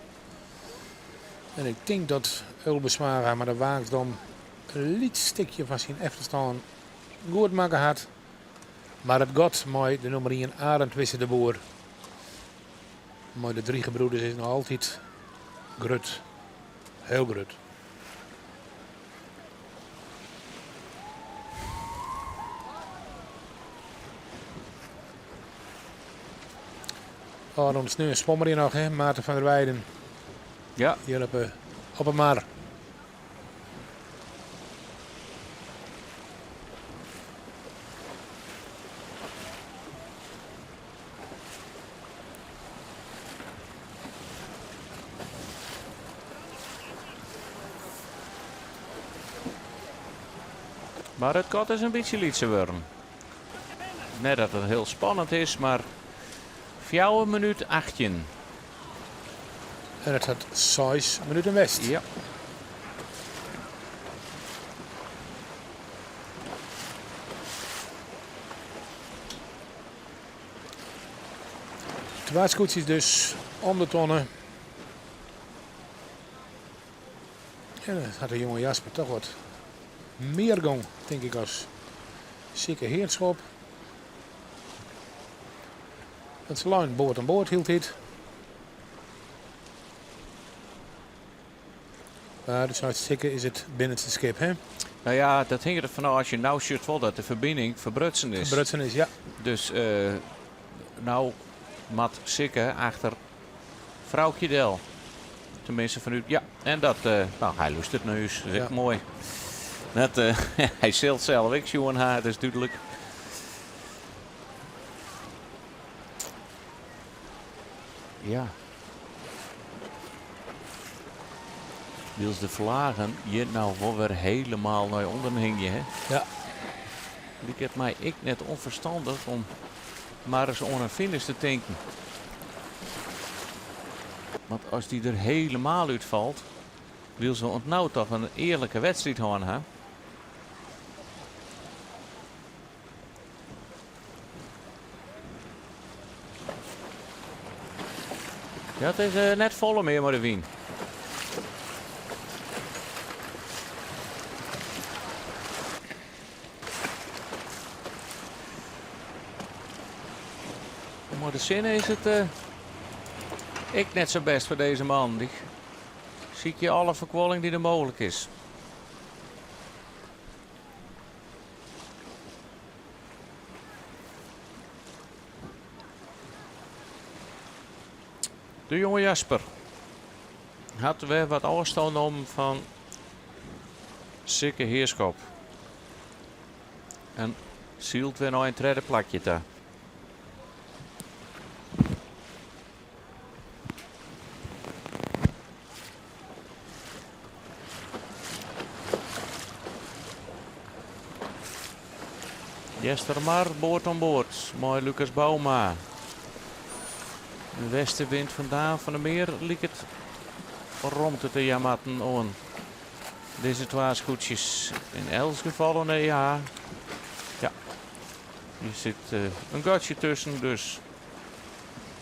En ik tink dat Ulbe Zwaga mei de Waaksdom in lyts stikje fan syn efterstân goed makke hat. Mar it gat mei de nûmer ien Arend Wisse de Boer mei de drie gebroeders is noch altyd grut. Hiel grut. Ôfrûne sneon swom er hjir noch, hè, Maarten van der Weijden. Ja. Hjir op 'e, op 'e mar. Mar it gat is in bytsje lytser wurden. Net dat it hiel spannend is, mar fjouwer minút 18. En it hat seis minuten west. Ja. Twa skûtsjes dus om de tonne. En dan hat de jonge Jasper toch wat mear gong, tink ik, as Sikke Heerschop. Want se leinen board oan board hieltyd. Mar dus Sikke is it binnenste skip, hè? Nou ja, dat hinget der fanôf. As je no sjocht wol dat de ferbining ferbrutsen is. Ferbrutsen is, ja. Dus no moat Sikke achter Froukje del. Tenminste fanút, ja. En dat, no, hy lústeret nei ús. Dat is ek moai. Dat, hy sil sels ek sjoen ha, dat is dúdlik. Ja. Wylst de flagen hjir no wol wer helemaal nei ûnderen hingje, hè? Ja. Liket my ek net ûnferstannich om mar ris oan in finish te tinken. Want as dy der helemaal útfalt, wylst we oant no toch in earlike wedstriid hân ha. Ja, it is eh, net folle mear mei de wyn. Mei de sinne is it eh, ek net sa bêst foar dizze man. Dy sykje alle ferkuolling dy't der mooglik is. De jonge Jasper hat wer wat ôfstân nommen fan Sikke Heerschop. En sylt wer nei in tredde plakje ta. Eastermar board oan board mei Lucas Bouma. De westenwind fan Daan van der Meer liket romte te jaan moatten oan dizze twa skûtsjes. Yn elts gefal oan de EH. Ja, der sit in gatsje tusken, dus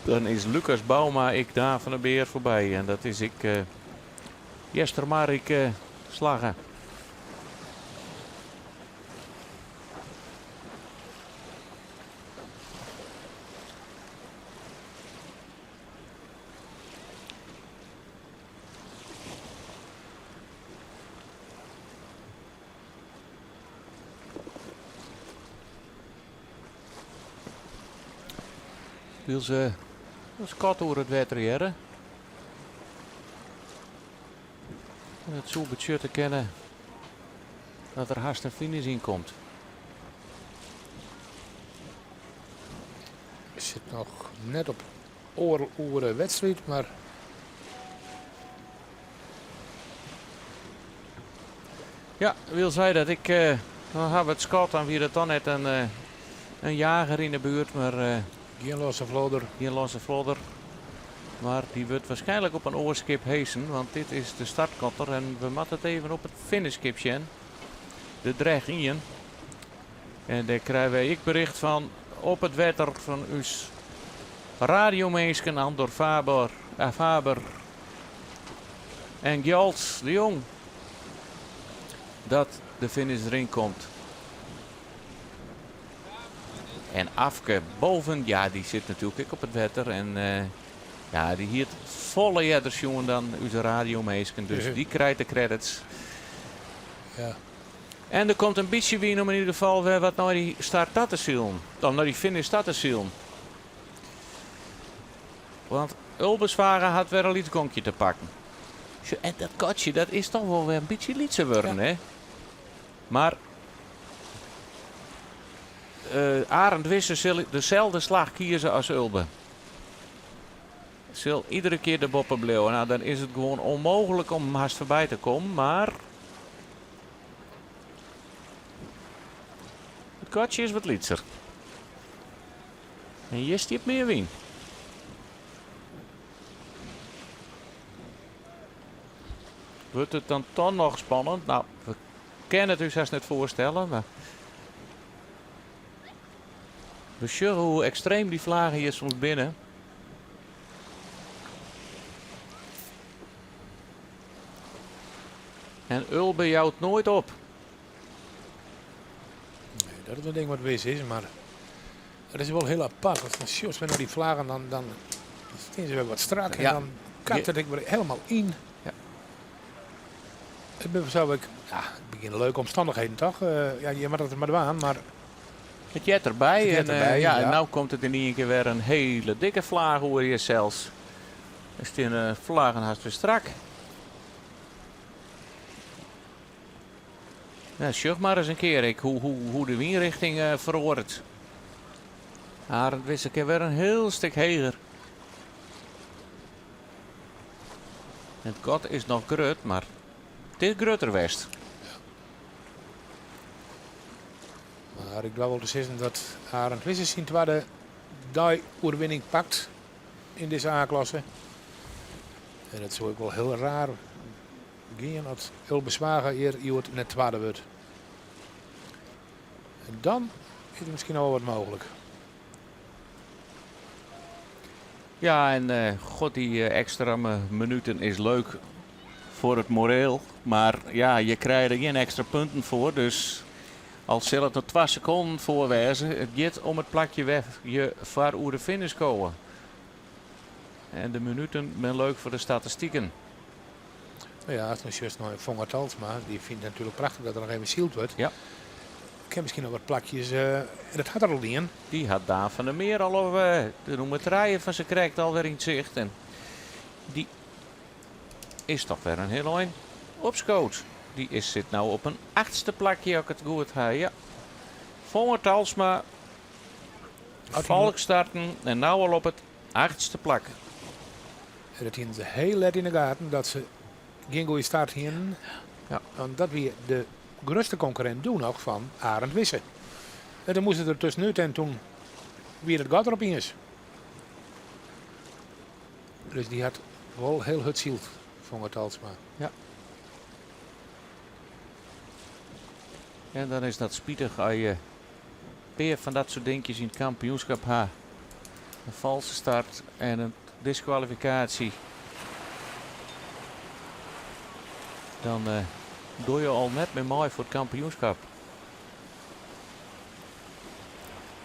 dan is Lucas Bouma ek Daan van der Meer foarby. En dat is ek Eastermar ek slagge. Wylst se in skat oer it wetter hearre. En it soe betsjutte kinne dat der hast in finish yn komt. Sit noch net op oardel oere wedstriid, mar Ja, wil sei dat ik. Uh, dan ha we it skat, dan wie dat dan net in, uh, in jager yn de buert, mar. Uh, Gjin losse flodder. Gjin losse flodder. Mar dy wurdt waarskynlik op in oar skip hesen, want dit is de startkotter en we moatte it even op it finishskip sjen. De Drech 1. En dêr krije wy ek bericht fan op it wetter fan ús. Radiominsken Andor Faber, Faber en Gjalt de Jong dat de finish deryn komt. En Afke Boven, ja, dy sit natuerlik ek op it wetter. En ja, dy hie it folle earder sjoen dan ús radiominsken. Dus dy krijt de credits. Ja. En der komt in bytsje wyn om yn ieder gefal wer wat nei dy start ta te silen. Of nei dy finish ta te silen. Want Ulbe Zwaga hat wer in lyts gonkje te pakken. Sjoch, en dat gatsje dat is toch wol wer in bytsje lytser wurden, hè? Mar Arend Wisse sil deselde slach kieze as Ulbe. Sil iedere kear der boppe bliuwe. Nou, dan is it gewoan ûnmooglik om him hast foarby te kommen, mar it gatsje is wat lytser. En hjir stiet mear wyn. Wurdt it dan toch noch spannend? Nou, we kinne it ús hast net foarstelle, mar we sjogge hoe ekstreem dy flagen hjir soms binne. En Ulbe jout noait op. Nee, dat is in ding wat wis is, mar dat is wol hiel apart. As dan sjochst wer nei dy flaggen, dan stean se wer wat strak en dan kakt it ek wer helemaal yn. It binne fansels ek, ja, it begjinne leuke omstannichheden toch? Ja, je moatte it mar dwaan, mar It heart derby. It heart En, derby, ja, en ja. no komt it yn ien kear wer in hiele dikke flaach oer jesels. Der stean de flaggen hast wer strak. Ja, sjoch mar ris in kear ek hoe de wynrichting feroaret. Arend Wisse kin wer in hiel stik heger. It gat is noch grut, mar it is grutter west. Mar ik doar wol te sizzen dat Arend Wisse syn twadde dei-oerwinning pakt yn dizze A-klasse. En it soe ek wol hiel raar gean as Ulbe Zwaga hjir hjoed net twadde wurdt. En dan is der miskien noch wol wat mooglik. Ja, en god, dy ekstra minuten is leuk foar it moreel. Mar ja, je krije der gjin ekstra punten foar. Dus al sil it noch 2 sekonden foar wêze, it giet om it plakje wêr't je foar oer de finish komme. En de minuten binne leuk foar de statistiken. Nou ja, as dan sjochst nei Fonger Talsma, dy fynt it natuerlik prachtich dat der noch even syld wurdt. Kin miskien noch wat plakjes, en dat hat er al dien. Dy hat Daan van der Meer al op de nûmer 3 fan sakrekt alwer yn 't sicht. En dy is toch wer in hiel ein opskood. Dy sit no op in achtste plakje, as ik it goed ha. Ja. Fonger Talsma, falsk starten en no al op it achtste plak. En dat hienen se hiel let yn de gaten dat se gjin goede start hienen. Want dat wie de grutste konkurrint doe noch fan Arend Wisse. En toen moasten se der tuskenút en toen wie it gat der opiens. Dus dy hat wol hiel hurd syld, Fonger Talsma. Ja. En dan is dat spitich as je pear fan dat soart dinkjes yn it kampioenskip ha. In falske start en in diskwalifikaasje. Dan doe je al net mear mei foar it kampioenskip.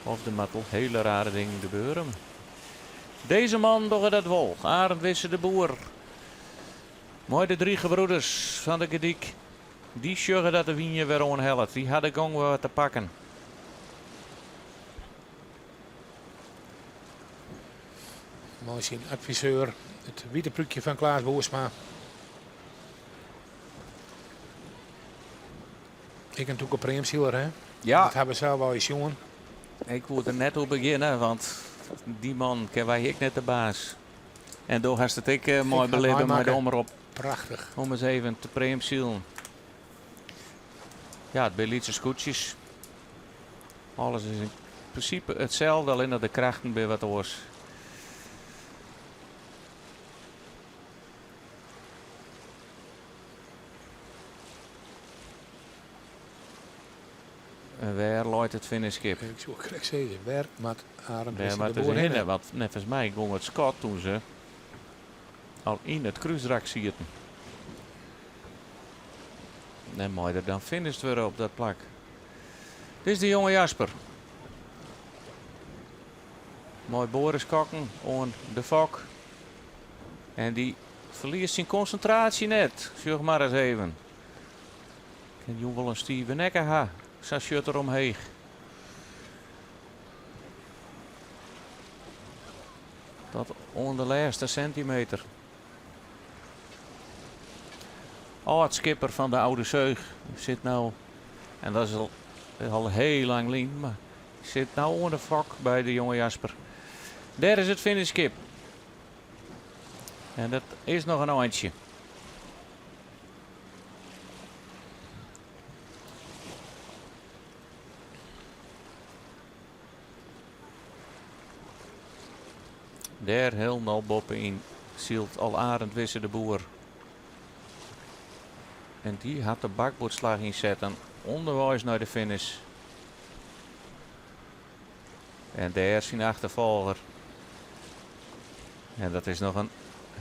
Of der moat wol hiele rare dingen gebeuren. Dizze man dogge dat wol. Arend Wisse de Boer. Mei de drie gebroeders fan de Gerdyk. Dy sjogge dat de wyn wer oanhellet. Dy ha de gong wer wat te pakken. Mei syn adviseur, it wite prúkje fan Klaas Boersma. Ek in tûke preamsiler, hè? Ja. Dat ha we sels al sjoen. Ik woe der net oer begjinne, want dy man kinne wy ek net de baas. En do hast it ek mei Ik ha belibbe mei de meimakke. omrop. Prachtich. Om ris even te preamsilen. Ja, it binne lytse skûtsjes. Alles is yn prinsipe itselde, allinnich de krachten binne wat oars. En wêr leit it finishskip? Ik soe krekt sizze, wêr moat Arend Wêr Wisse moat de se Boer hinne? hinne? Want neffens my gong it skot toen se al yn it krúsrak sieten. En mei der dan finished wurde op dat plak. Dit is de jonge Jasper. Mei Boris Kokken oan de fok. En dy ferliest syn konsintraasje net. Sjoch mar ris even. Kin jûn wol in stive nekke ha. Sa sjocht er omheech. Tot oan de lêste sintimeter. Ald-skipper fan de Oude Zeug sit no, en dat is al, al heel lang lyn, mar sit no oan de fok by de jonge Jasper. Dêr is it finishskip. En dat is noch in eintsje. Dêr hielendal boppe-yn sylt al Arend Wisse de Boer. En dy hat de bakboardslach ynsetten ûnderweis nei de finish. En dêr syn achterfolger. En dat is noch in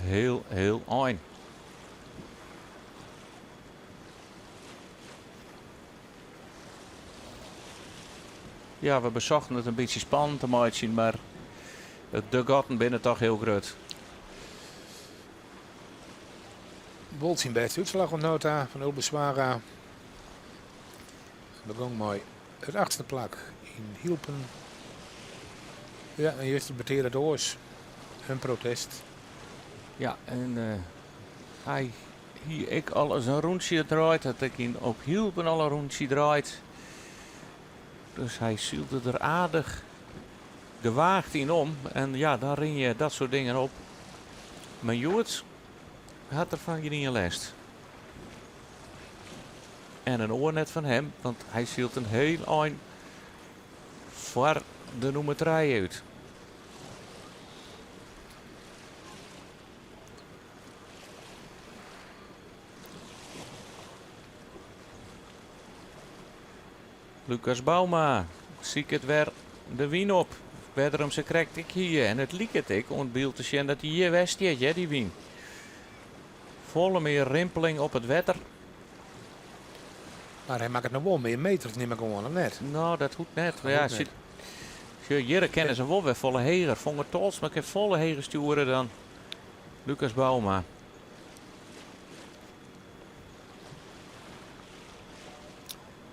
heel, heel ein. Ja, we besochten it in bytsje spannend te meitsjen, mar de gatten binne toch hiel grut. Wol syn bêste útslach oant no ta fan Ulbe Zwaga. Begong mei it achtste plak yn Hylpen. Ja, en juster betearde it oars. In protest. Ja, en hy hie ek al ris in rûntsje draaid. Hat ek yn op Hylpen al in rûntsje draaid. Dus hy sylde der aardich gewaagd yn om. En ja, dan rin je dat soart dingen op. Mar hjoed hat er fan gjinien lêst. En in oar net fan him, want hy sylt in hiel ein foar de nûmer trije út. Lucas Bouma siket wer de wyn op. Wêr't er him sakrekt ek hie. En it liket ek oan it byld te sjen dat hy hjir wer stiet, hear, dy wyn. Folle mear rimpeling op it wetter. Mar hy makket noch wol mear meters, nim ik oan, of net? No, dat hoecht net. Dat Ja, hoecht net. Sjoch, hjir kinne se wol wer folle heger. Fonger Tolsma kin folle heger stjoere dan Lucas Bouma.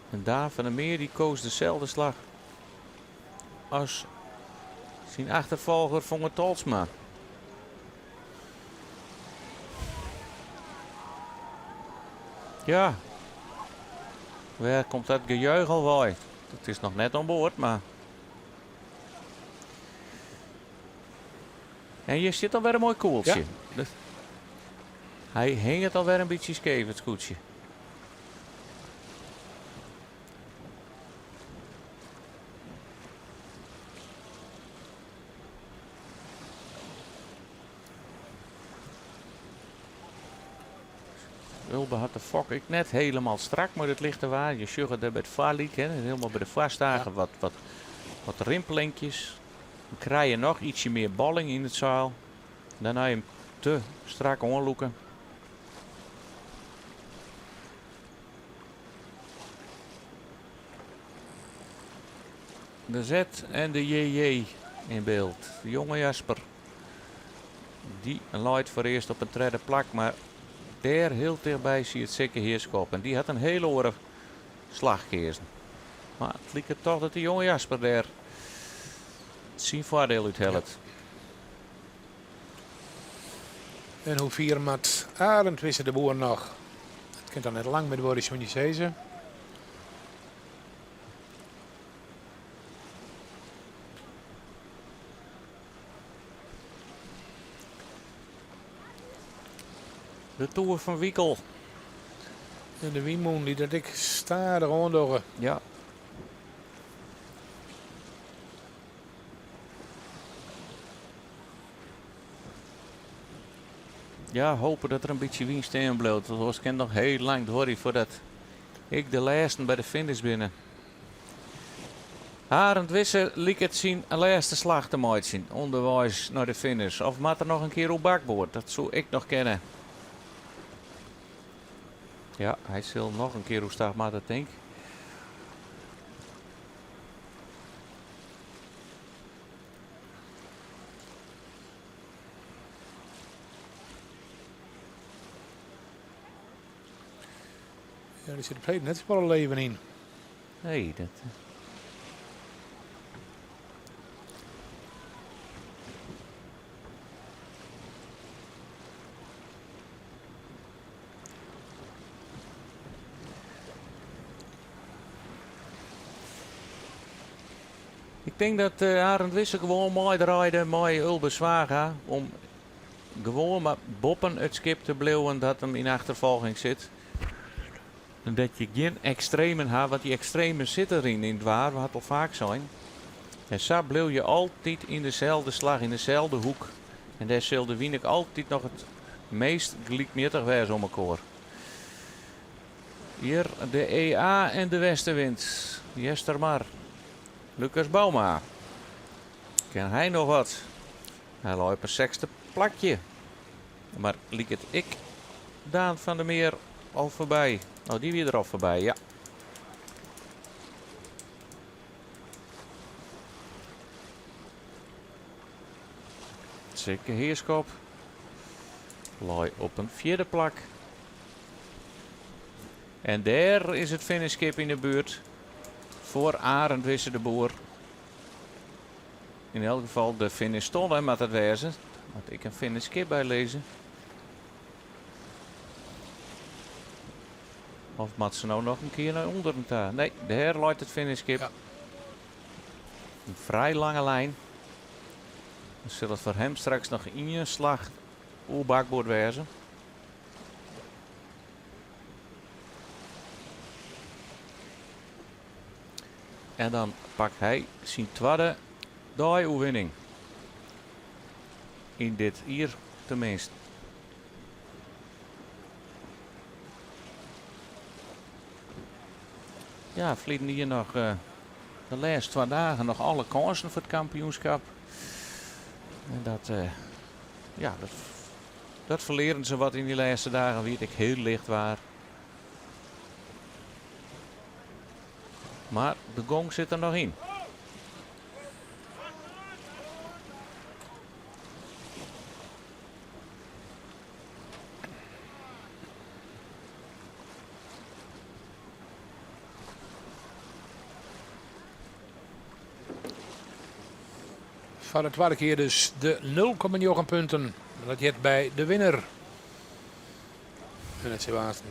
En Daan van der Meer dy koos deselde slach as syn achterfolger Fonger Tolsma. Ja, wêr komt dat gejuich al wei? It is noch net oan board, mar. En hjir stiet alwer in moai koeltsje. Ja. Hy hinget alwer in bytsje skeef, it skûtsje. Ulbe hat de fok ek net helemaal strak mei it lichte waar. Je sjogge der by it foarlyk, hè, helemaal by de foarstagen wat rimpelinkjes. We krije noch ietsje mear bolling yn it seil. Dêrnei him te strak oanlûke. De Z en de JJ yn byld. De jonge Jasper. Dy leit foarearst op in tredde plak, mar dêr hiel tichtby siet Sikke Heerschop. En dy hat in hiel oare slach keazen. Mar it liket toch dat de jonge Jasper dêr syn foardiel út hellet. En hoe fier moat Arend Wisse de Boer noch? It kin dan net lang mear duorje, soene je sizze. De toer fan Wikel. En de wynmûnen dy't dat ek stadich oandogge. Ja. Ja, hope dat der in bytsje wyn stean bliuwt. Want oars kin it noch hiel lang duorje foardat ek de lêsten by de finish binne. Arend Wisse liket syn lêste slach te meitsjen ûnderweis nei de finish. Of moat er noch in kear oer bakboard? Dat soe ek noch kinne. Ja, hy sil noch in kear oerstach moatte, tink. Ja, der sit op heden net safolle leven yn. Nee, dat. Ik tink dat Arend Wisse gewoan meidraaide mei Ulbe Zwaga om gewoan mar boppen it skip te bliuwen dat him yn achterfolging sit. En dat je gjin ekstremen ha, want dy ekstremen sitte deryn yn it waar, we ha it al faak sein. En sa bliuw je altyd yn deselde slach, yn deselde hoek. En dêr sil de wyn ek altyd noch it meast gelykmjittich wêze om elkoar. Hjir de EA en de westenwind. Eastermar. Lucas Bouma. Kin hy noch wat? Hy lei op in sechsde plakje. Mar liket ek Daan van der Meer al foarby. Oh, dy wie der al foarby, ja. Sikke Heerschop lei op in fjirde plak. En dêr is it finishskip yn de buert foar Arend Wisse de Boer. Yn elk gefal de finishtonne moat it wêze. Moat ik in finishskip by lizze. Of moat se no noch in kear nei ûnderen ta? Nee, dêr leit it finishskip. Ja. In frij lange lijn. Dan sil it foar him straks noch ien slach oer bakboard wêze. En dan pakt hy syn twadde dei-oerwinning. Yn dit jier teminsten. Ja, ferleden jier noch de lêste twa dagen noch alle kânsen foar it kampioenskip. En dat, ja, dat, dat ferlearen se wat yn dy lêste dagen, wie it ek hiel licht waar. Mar de gong sit der noch yn. Foar de twadde kear dus de 0,9 punten. Dat heart by de winner. En dat sil aanst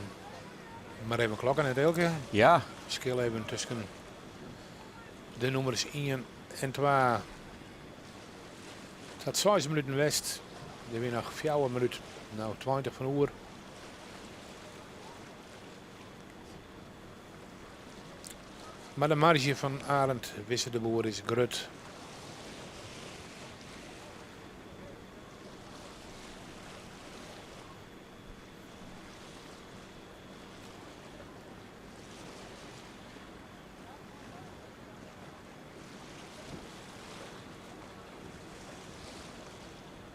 mar even klokken, net Eelke? Ja. Ferskil even tusken de nûmers 1 en 2. It hat seis minuten west. Der wie noch fjouwer minút, no 20 fan oer. Mar de marzje fan Arend Wisse de Boer is grut.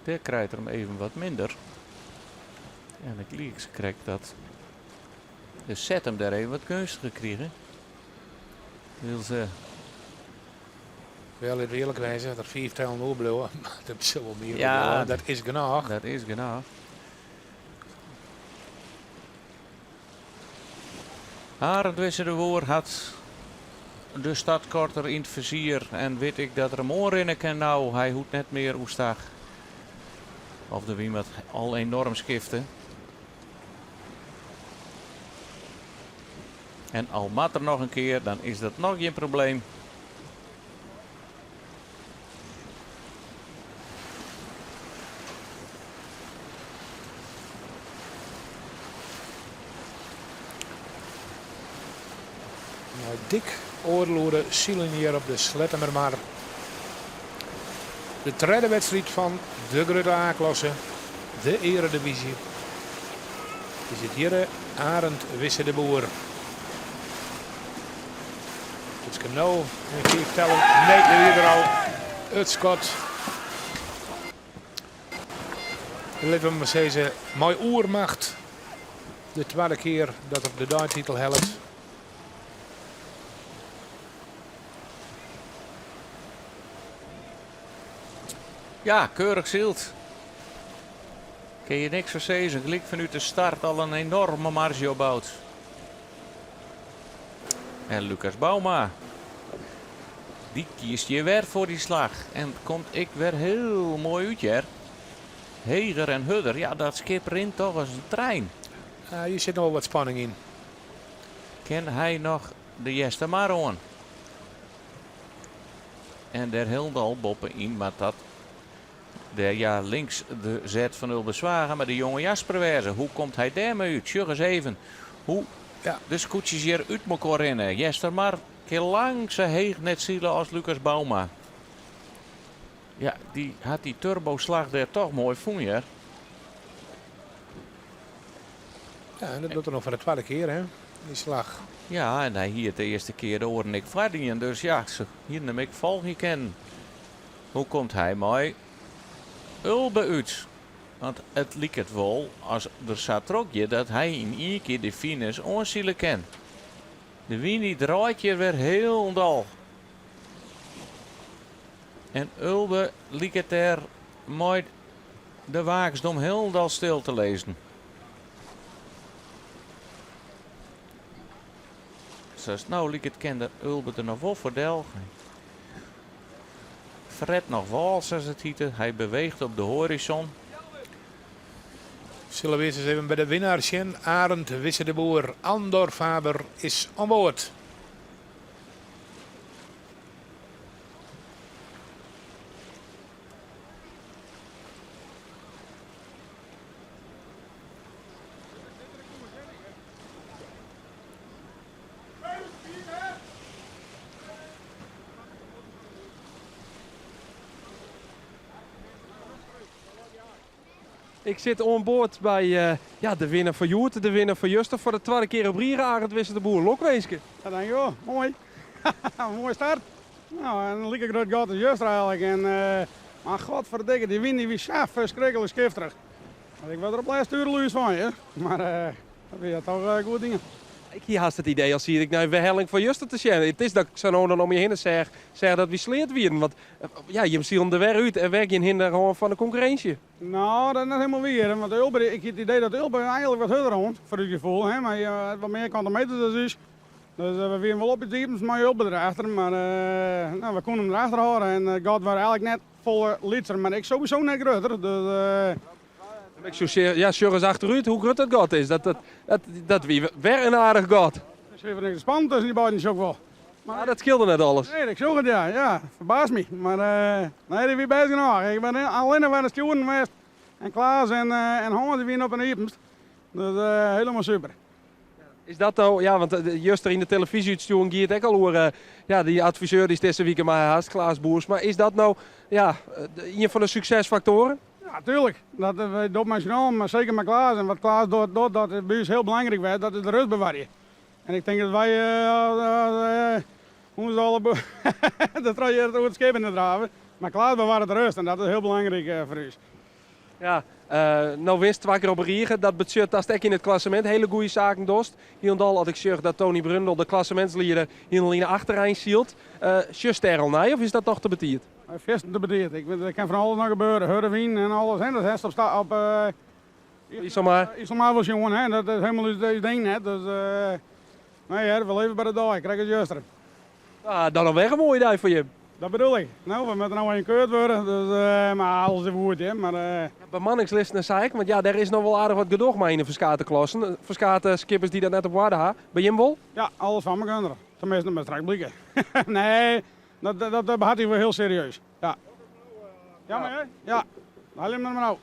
Dêr krijt er him even wat minder. En ik liek krekt dat de set him dêr even wat geunstiger krige. Wylst ze Wel, it earlik wêze, dat fiif tellen oerbliuwe, mar dat sil wol mear Ja. oerbliuwe. Dat is genôch. Dat is genôch. Arend Wisse de Boer hat de startkorter yn it fizier en wit ek dat er him oanrinne kin no. Hy hoecht net mear oerstach. Of de wyn moat al enorm skifte. En al moat er noch in kear, dan is dat noch gjin probleem. Nei dik oardel oere silen hjir op de Sleattemermar. De tredde wedstriid fan de grutte A-klasse, de earedivyzje, is it hjirre Arend Wisse de Boer. Toetske no en fiif tellen. Nee, der wie der al it skot. Litte we mar sizze, mei oermacht de twadde kear dat er de deititel hellet. Ja, keurich syld. Kin je niks fan sizze. Gelyk fanút de start al in enorme marzje opboud. En Lucas Bouma, dy kiest hjir wer foar dy slach. En komt ek wer hiel moai út hear. Heger en hurder, ja dat skip rint toch as in trein. Ja, hjir sit noch wol wat spanning yn. Kin hy noch de Eastermar oan? En dêr hielendal boppe-yn moat dat dêr ja links de zet fan Ulbe Zwaga mei de jonge Jasper wêze. Hoe komt hy dêrmei út? Sjoch ris even hoe Ja. de skûtsjes hjir út mekoar rinne. Eastermar kin lang sa heech net sile as Lucas Bouma. Ja, dy hat dy turboslach dêr toch moai fûn hear. Ja, en dat docht er noch foar de twadde kear hè, dy slach. Ja, en hy hie it de earste kear de oaren ek foardien, dus ja, se hienen him ek folgje kinnen. Hoe komt hy mei Ulbe út? Want it liket wol as der sa trochgiet dat hy yn ien kear de finish oansile kin. De wyn dy draait hjir wer hielendal. En Ulbe liket dêr mei de Waaksdom hielendal stil te lizzen. Sa as it no liket kin de Ulbe der noch wol foar del. Fret noch wâl, sa as it hite. Hy beweecht op de hoarizon. Sille we earst ris even by de winnaar sjen. Arend Wisse de Boer, Andor Faber is oan board. Ik sit oan board by ja, de winner fan hjoed, de winner fan juster. Foar de twadde kear op rige, Arend Wisse de Boer. Lokwinske. Ja, dankjewol. Moai. Moaie start. Nou, in like grut gat as juster eigenlik. En, mar godverdikke, dy wyn dy wie sa ferskriklik skifterich. Ik wurd der op lêste uur luus fan, ja. Mar dat wie toch goed dien. Ik hie hast it idee as siet ik nei werhelling fan juster te sjen. It is dat ik sa no en dan om je hinne seach, seach dat wy sleat wienen. Want ja, jim sielen der wer út en wer gjin hinder hân fan de konkurrinsje. No, dat is net hielendal wier. Want Ulbe, ik hie it idee dat Ulbe eigenlik wat hurder rûn, foar ús gefoel. Hè? Mar hy hat wat mear kante meters as ús. Dus we wienen wol op bytiden mei Ulbe derachter. Mar no, we koenen him derachter hâlde. En it gat waard eigenlik net folle lytser, mar ek sowieso net grutter. Dus, Ik soe sizze, ja, sjoch ris achterút hoe grut dat gat is. Dat, dat, dat, dat wie wer in aardich gat. Het is even niks spannend tussen die beiden, sjoch ik wol. Maar dat skeelde net alles. Nee, ik sjoch it, ja. Ja, ferbaast my. Mar nee, dy wie bêst genôch. Ik bin allinnich wer de stjoeren west. En Klaas en, en Hans die wienen op 'en iepenst. Dus helemaal super. Is dat no, ja, want juster yn de telefyzje-útstjoering gie it ek al oer ja, dy adviseur dy'tst dizze wike mei hast, Klaas Boersma. Is dat no ja, ien fan de suksesfaktoaren? Ja, tuurlijk. Dat wy dogge mei syn allen, mar seker mei Klaas. En wat Klaas docht, docht dat is by ús hiel belangryk west, dat is de rust bewarje. En ik tink dat wy ûns alle de trije oer it skip hinne drave. Mar Klaas bewarret de rust en dat is hiel belangryk foar ús. Ja, no winst twa kear op 'e rige. Dat betsjut datst ek yn it klassemint hiele goede saken dochst. Hielendal as ik sjoch dat Tony Brundel, de klassemintslieder, hielendal yn 'e achterein sylt. Sjochst dêr al nei of is dat noch te betiid? Fierstente betiid. Ik, der kin fan alles noch gebeure. Hurde wyn en alles. Hè. Dat hast op, op Iselmar. Iselmar wol sjoen. Hè. Dat is helemaal ús ding net. Dus, nee hear, we leve by de dei. Krekt as juster. Ah, dan alwer in moaie dei foar jim. Dat bedoel ik. No, we moatte no even keurd wurde, dus, mar alles is goed, hear. Mar, Bemanningslisten en sa ek, want ja, dêr is noch wol aardich wat gedoch mei yn de ferskate klassen. Ferskate skippers dy't dat net op oarder ha. By jim wol? Ja, alles foar mekoar. Tenminste, dat moat straks blike. Nee, dat, dat, dat hat hy wol hiel serieus. Ja. Ja, maar, hè? Ja. Haal him der mar ôf.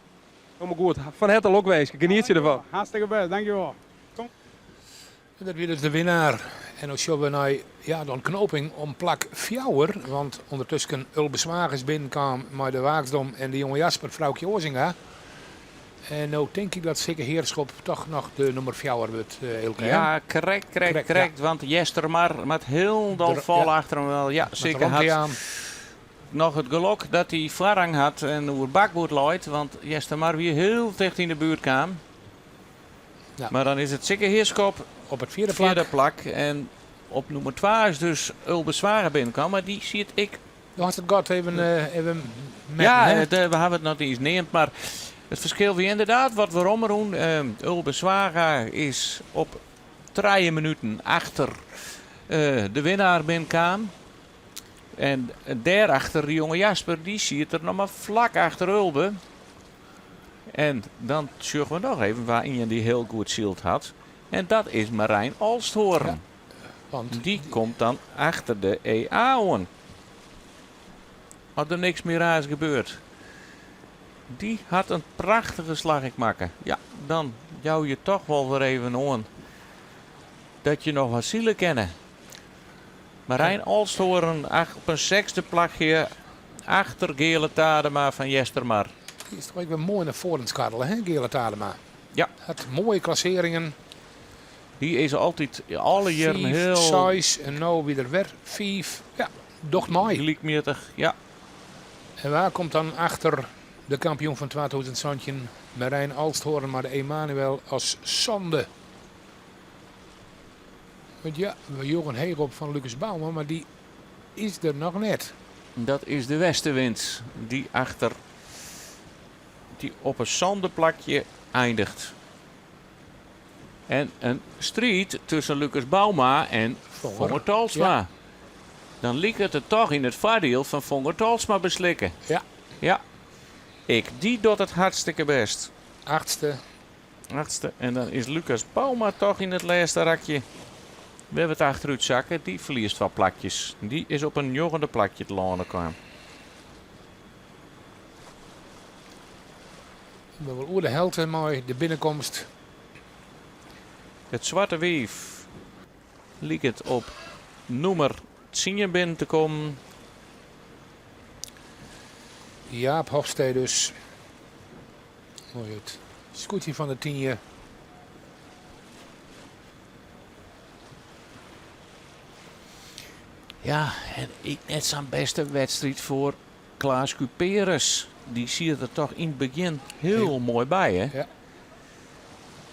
Helemaal goed. Fan herte lokwinske. Genietsje derfan. Hartstikke bêst, dankjewol. Kom. En dat wie dus de winnaar. En dan sjogge we nei ja, de ontknoping om plak fjouwer. Want ûndertusken Ulbe Zwagers binnenkaam mei de Waaksdom en de jonge Jasper Froukje Oazinga. En no tink ik dat Sikke Heerschop toch noch de nûmer fjouwer wurdt, Eelke. Ja, krekt, krekt, krekt. Want Eastermar moat hielendal fol achter him wel. Ja, Sikke hat noch it gelok dat hy foarrang hat en oer bakboard leit. Want Eastermar wie hiel ticht yn de buert kaam. Ja. Mar dan is it Sikke Heerschop op it fjirde plak. Fjirde plak. En op nûmer twa is dus Ulbe Zwaga binnenkaam, mar dy siet ek. Do hast it gat even, even metten, Ja, hè? We hawwe it noch iens neamd, mar it ferskil wie ynderdaad wat weromrûn. Ulbe Zwaga is op trije minuten achter de winnaar binnenkaam. En dêrachter de jonge Jasper, dy siet der noch mar flak achter Ulbe. En dan sjogge we noch even wa ien dy't hiel goed syld hat. En dat is Marijn Olsthoorn. Ja, want dy komt dan achter de EA oan. As der niks mear raars gebeurt. Dy hat in prachtige slach ek makke. Ja, dan jou je toch wol wer even oan dat je noch wat sile kinne. Marijn Olsthoorn op in sechsde plakje achter Geale Tadema fan Eastermar. Dy is toch ek wer moai nei foaren skarrele, hè, Geale Tadema? Ja. Hat moaie klassearringen. Dy is altyd alle jierren Fiif, hiel seis en no wie der wer fiif. Ja, docht mei. Gelykmjittich, ja. En wa komt dan achter de kampioen fan 2017, Marijn Olsthoorn, mei de Emanuel as sânde? Want ja, we joegen heech op fan Lucas Bouma, mar dy is der noch net. Dat is de westenwind dy achter dy op in sânde plakje eindigt. En in striid tusken Lucas Bouma en Fonger Tolsma. Ja. Dan liket it toch yn it foardiel fan Fonger Tolsma beslikke. Ja. Ja. Ek dy docht it hartstikke bêst. Achtste. Achtste. En dan is Lucas Bouma toch yn it lêste rakje wer wat achterút sakke. Dy ferliest twa plakjes. Dy is op in njoggende plakje telâne kaam. We wol oer de helte mei de binnenkomst. It Swarte Wief liket op nûmer tsien binnen te kommen. Jaap Hofstee dus. Moai it skûtsje fan de Tynje. Ja, en ek net sa'n bêste wedstriid foar Klaas Kuperus. Dy siet der toch yn it begjin hiel moai by, hè? Ja.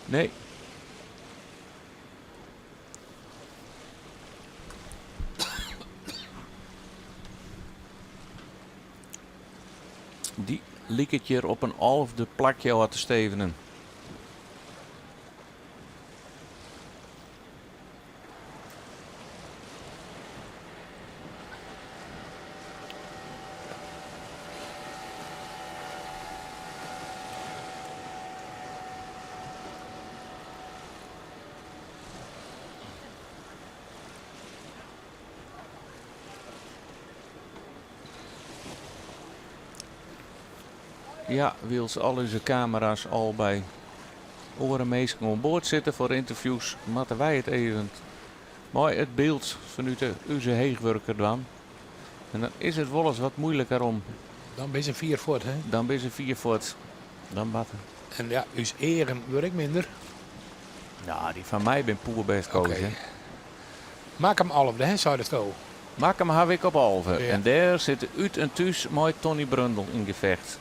Nee. Dy liket hjir op in alfde plakje ôf te stevenen. Ja, wylst al ús kamera's al by oare minsken oan board sitte foar ynterviews, moatte wy it even mei it byld fanút de ús heechwurker dwaan. En dan is it wolris wat moeiliker om. Dan binne se fier fuort, hè? Dan binne se fier fuort. Dan moat. En ja, ús eagen wurde ek minder. Nou, dy fan my binne poerbêst, Koos, Oké. hè. Makkum alfde, hè, seidesto? Makkum haw ik op 11. Ja. En dêr sit Ut en Thús mei Tony Brundel yn gefecht.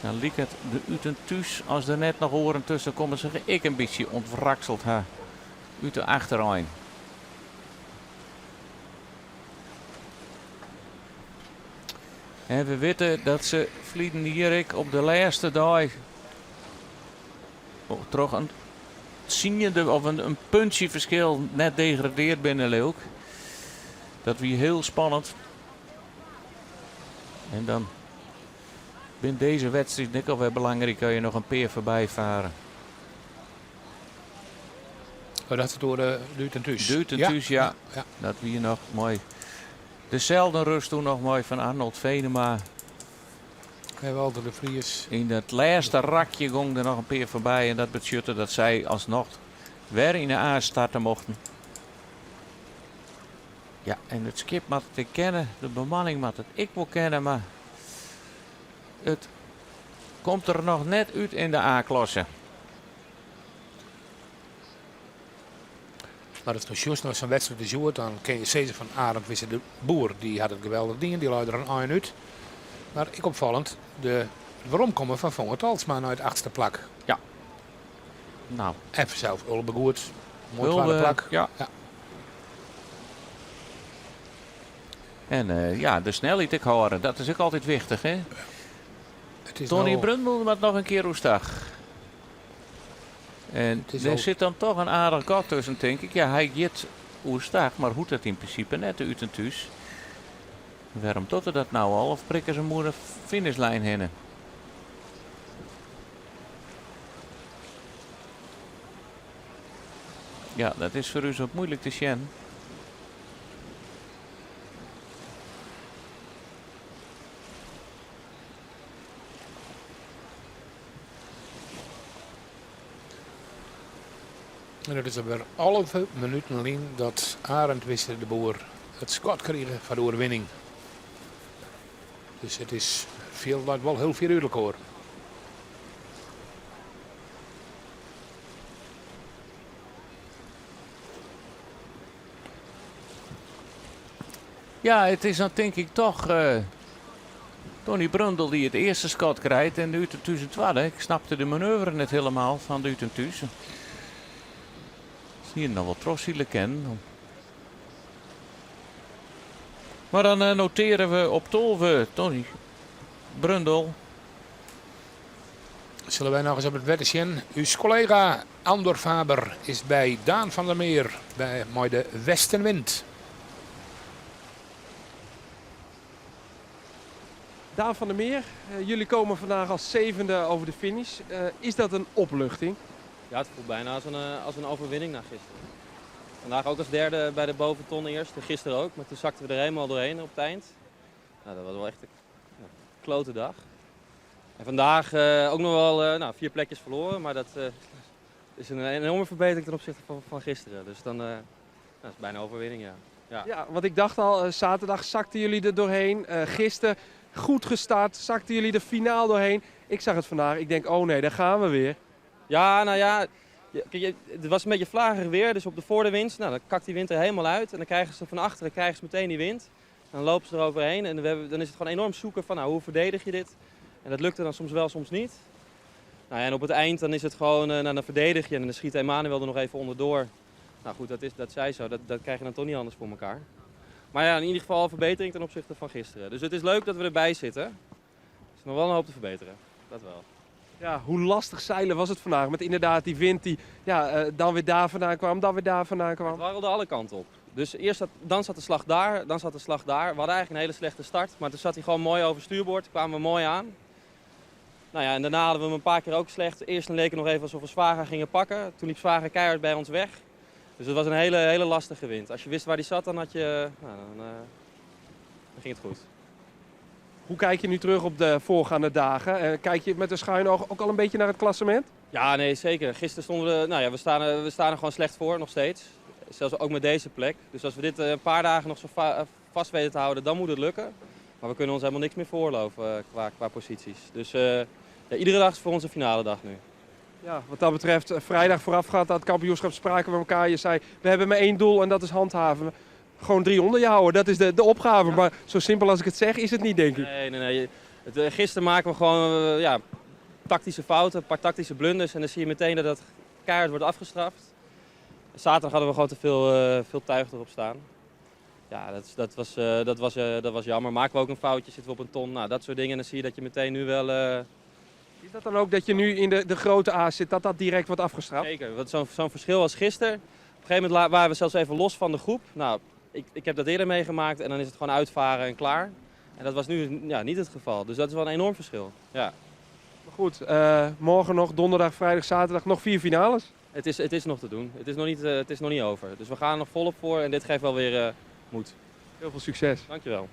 Dan liket de Ut en Thús, as der net noch oaren tusken komme, sich ek in bytsje ûntwrakseld ha út de achterein. En we witte dat se ferleden jier ek op de lêste dei troch in tsiende of in puntsje ferskil net degradeard binne, leau ik. Dat wie hiel spannend. En dan binne dizze wedstriden ek alwer belangryk as je noch in pear foarby fare. Oh, dat is oer de Ut en Thús. De Ut en Ja. Thús, ja. Ja. Dat wie noch mei deselde rust toen noch mei fan Arnold Venema. En Walter de Vries. Yn it lêste rakje gong der noch in pear foarby en dat betsjutte dat sy alsnoch wer yn de A starte mochten. Ja, en it skip moat it ek kenne, de bemanning moat it ek wol kenne, mar it Komt der noch net út yn de A-klasse. Mar ast no sjochst nei sa'n wedstriid as hjoed, dan kinne je sizze fan Arend Wisse de Boer, dy hat it geweldich dien, dy lei der in ein út. Mar ek opfallend, de weromkommen fan Fonger Talsma nei it achtste plak. Ja. Nou. En fansels Ulbe goed. Moai twadde plak. Ja. ja. En uh, ja, de snelheid ek hâlde, dat is ek altyd wichtich, hè? Tony no... Brundel moat noch in kear oerstach. En der sit dan toch in aardich gat tusken, tink ik. Ja, hy giet oerstach, mar hoecht dat yn prinsipe net út en thús. Wêrom docht er dat no al? Of prikke se oer de finishlijn hinne? Ja, dat is foar ús wat muoilik te sjen. En it is alwer 11 minuten lyn dat Arend Wisse de Boer it skot krige foar de oerwinning. Dus it is fjild leit wol hiel fier út elkoar. Ja, it is dan tink ik toch uh, Tony Brundel dy't it earste skot krijt en de Ut en Thús it twadde. Ik snapte de manoeuvre net hielendal fan de Ut en Thús. Se hiene noch wol trochsile kinnen. Mar dan uh, notearje we op 12 Tony Brundel. Sille wy noch ris op it wetter sjen? Us kollega Andor Faber is by Daan van der Meer by, mei de Westenwind. Daan van der Meer, eh, jullie komen vandaag als zevende over de finish. Uh, is dat een opluchting? Ja, het voelt bijna als een, eh, als een overwinning na gisteren. Vandaag ook als derde bij de boventon eerst, gisteren ook. Maar toen zakten we er helemaal doorheen op het eind. Nou, dat was wel echt een ja, klote dag. En vandaag uh, ook nog wel uh, nou, vier plekjes verloren, maar dat uh, is een enorme verbetering ten opzichte van, van gisteren. Dus dan nou, dat is bijna overwinning, ja. Ja. ja, want ik dacht al, zaterdag zakten jullie er doorheen. Gisteren goed gestart, zakten jullie de finaal doorheen. Ik zag het vandaag, ik denk, oh nee, daar gaan we weer. Ja, nou ja, kijk, het was een beetje vlagerig weer, dus op de voordewind, nou, dan kakt die wind er helemaal uit. En dan krijgen ze van achteren krijgen ze meteen die wind. Dan lopen ze eroverheen en we hebben, dan is het gewoon enorm zoeken van, nou, hoe verdedig je dit? En dat lukte dan soms wel, soms niet. Nou ja, en op het eind dan is het gewoon, nou, dan verdedig je en dan schiet Emanuel er nog even onderdoor. Nou goed, dat, is, dat zei zo, dat, dat krijg je dan toch niet anders voor elkaar. Maar ja, in ieder geval verbetering ten opzichte van gisteren. Dus het is leuk dat we erbij zitten. Er is nog wel een hoop te verbeteren, dat wel. Ja, hoe lastig zeilen was het vandaag? Met inderdaad die wind die ja, uh, dan weer daar vandaan kwam, dan weer daar vandaan kwam. Het warrelde alle kanten op. Dus eerst zat, dan zat de slag daar, dan zat de slag daar. We hadden eigenlijk een hele slechte start, maar toen zat hij gewoon mooi over stuurboord. Kwamen we mooi aan. Nou ja, en daarna hadden we hem een paar keer ook slecht. Eerst leek het nog even alsof we Zwaga gingen pakken. Toen liep Zwaga keihard bij ons weg. Dus het was een hele, hele lastige wind. Als je wist waar die zat, dan, had je, nou, dan, uh, dan ging het goed. Hoe kijk je nu terug op de voorgaande dagen? Kijk je met een schuin oog ook al een beetje naar het klassement? Ja, nee, zeker. Gisteren stonden we, nou ja, we staan, we staan er gewoon slecht voor, nog steeds. Zelfs ook met deze plek. Dus als we dit een paar dagen nog zo va vast weten te houden, dan moet het lukken. Maar we kunnen ons helemaal niks meer veroorloven qua, qua posities. Dus uh, ja, iedere dag is voor ons een finale dag nu. Ja, wat dat betreft, vrijdag voorafgaand aan het kampioenschap spraken we elkaar. Je zei, we hebben maar één doel en dat is handhaven. Gewoon drie onder je houden, dat is de, de opgave. Ja. Maar zo simpel als ik het zeg, is het niet, denk ik. Nee, nee, nee. Het, gisteren maken we gewoon ja, tactische fouten, een paar tactische blunders. En dan zie je meteen dat dat keihard wordt afgestraft. Zaterdag hadden we gewoon te veel, uh, veel tuig erop staan. Ja, dat, dat, was, uh, dat, was, uh, dat was jammer. Maken we ook een foutje, zitten we op een ton. Nou, dat soort dingen. En dan zie je dat je meteen nu wel... Is dat dan ook dat je nu in de, de grote A zit, dat dat direct wordt afgestraft? Zeker, want zo'n zo'n verschil als gisteren. Op een gegeven moment waren we zelfs even los van de groep. Nou, ik, ik heb dat eerder meegemaakt en dan is het gewoon uitvaren en klaar. En dat was nu ja, niet het geval. Dus dat is wel een enorm verschil. Ja. Maar goed, uh, morgen nog, donderdag, vrijdag, zaterdag, nog vier finales. Het is, het is nog te doen. Het is nog, niet, uh, het is nog niet over. Dus we gaan er nog volop voor en dit geeft wel weer uh, moed. Heel veel succes. Dankjewel.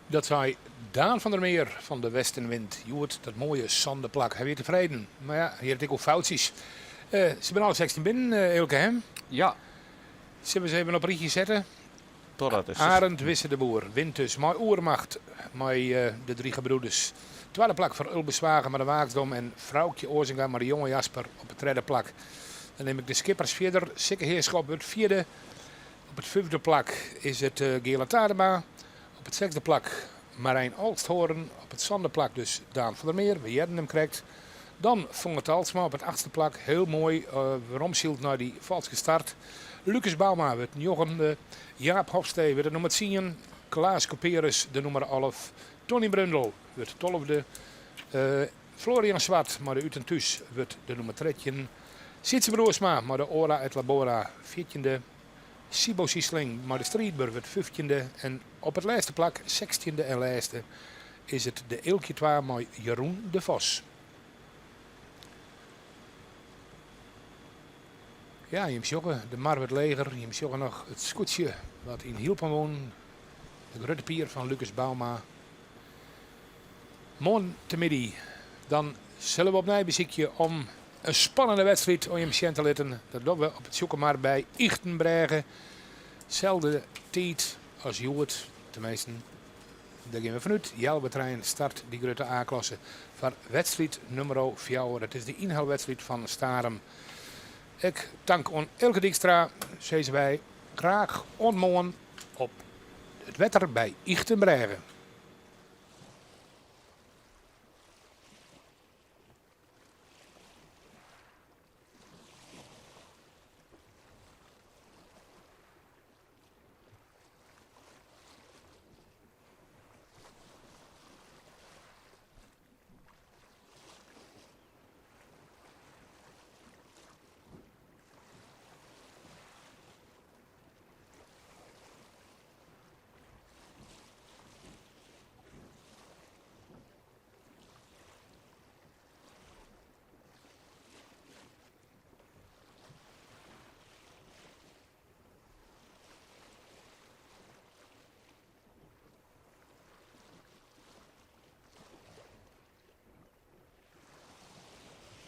Dat zei Daan van der Meer van de Westenwind. Hjoed, dat mooie zandeplak. Hy wie tefreden. Mar ja, hjir hat ek wol foutsjes. Uh, se binne alle 16 binnen, uh, Eelke hè? Ja. Sille we se even op rychje sette? Totdat is Arend Wisse de Boer wint dus mei oermacht mei uh, de drie gebroeders. Twadde plak foar Ulbe Zwaga mei de Waaksdom en Froukje Oazinga mei de Jonge Jasper op it tredde plak. Dan nim ik de skippers fierder. Sikke Heerschop wurdt fjirde. Op it fyfde plak is it Geale Tadema. Op it sechsde plak Marijn Olsthoorn. Op it sânde plak dus Daan van der Meer, we hearden him krekt. Dan Fonger Talsma op it achtste plak, hiel moai weromsyld nei dy falske start. Lucas Bouma wurdt njoggende, Jaap Hofstee wurdt de nûmer tsien, Klaas Couperus de nûmer 11, Tony Brundel wurdt tolfde, Florian Zwart mei de Ut en Thús wurdt de nûmer 13, Sietse Broersma mei de Ora et Labora fjirtjinde, Siebo Siesling mei de Striidber wurdt fyftjinde en op it lêste plak, sechstjinde en lêste, is it de Eelkje twa mei Jeroen de Vos. Ja, jim sjogge, de mar wurdt leger. Jim sjogge noch it skûtsje wat yn Hylpen wûn. De grutte pier fan Lucas Bouma. Moarntemiddei dan sille we opnij besykje om in spannende wedstriid oan jim sjen te litten. Dat dogge we op it Tsjûkemar by Ychtenbrêge. Selde tiid as hjoed, teminsten dêr gean we fanút. Healwei trijen start dy grutte A-klasse foar wedstriid nûmer fjouwer. It is de ynhelwedstriid fan Starum. Ek tank oan Eelke Dykstra, sizze wy graach oant moarn op it wetter by Ychtenbrêge.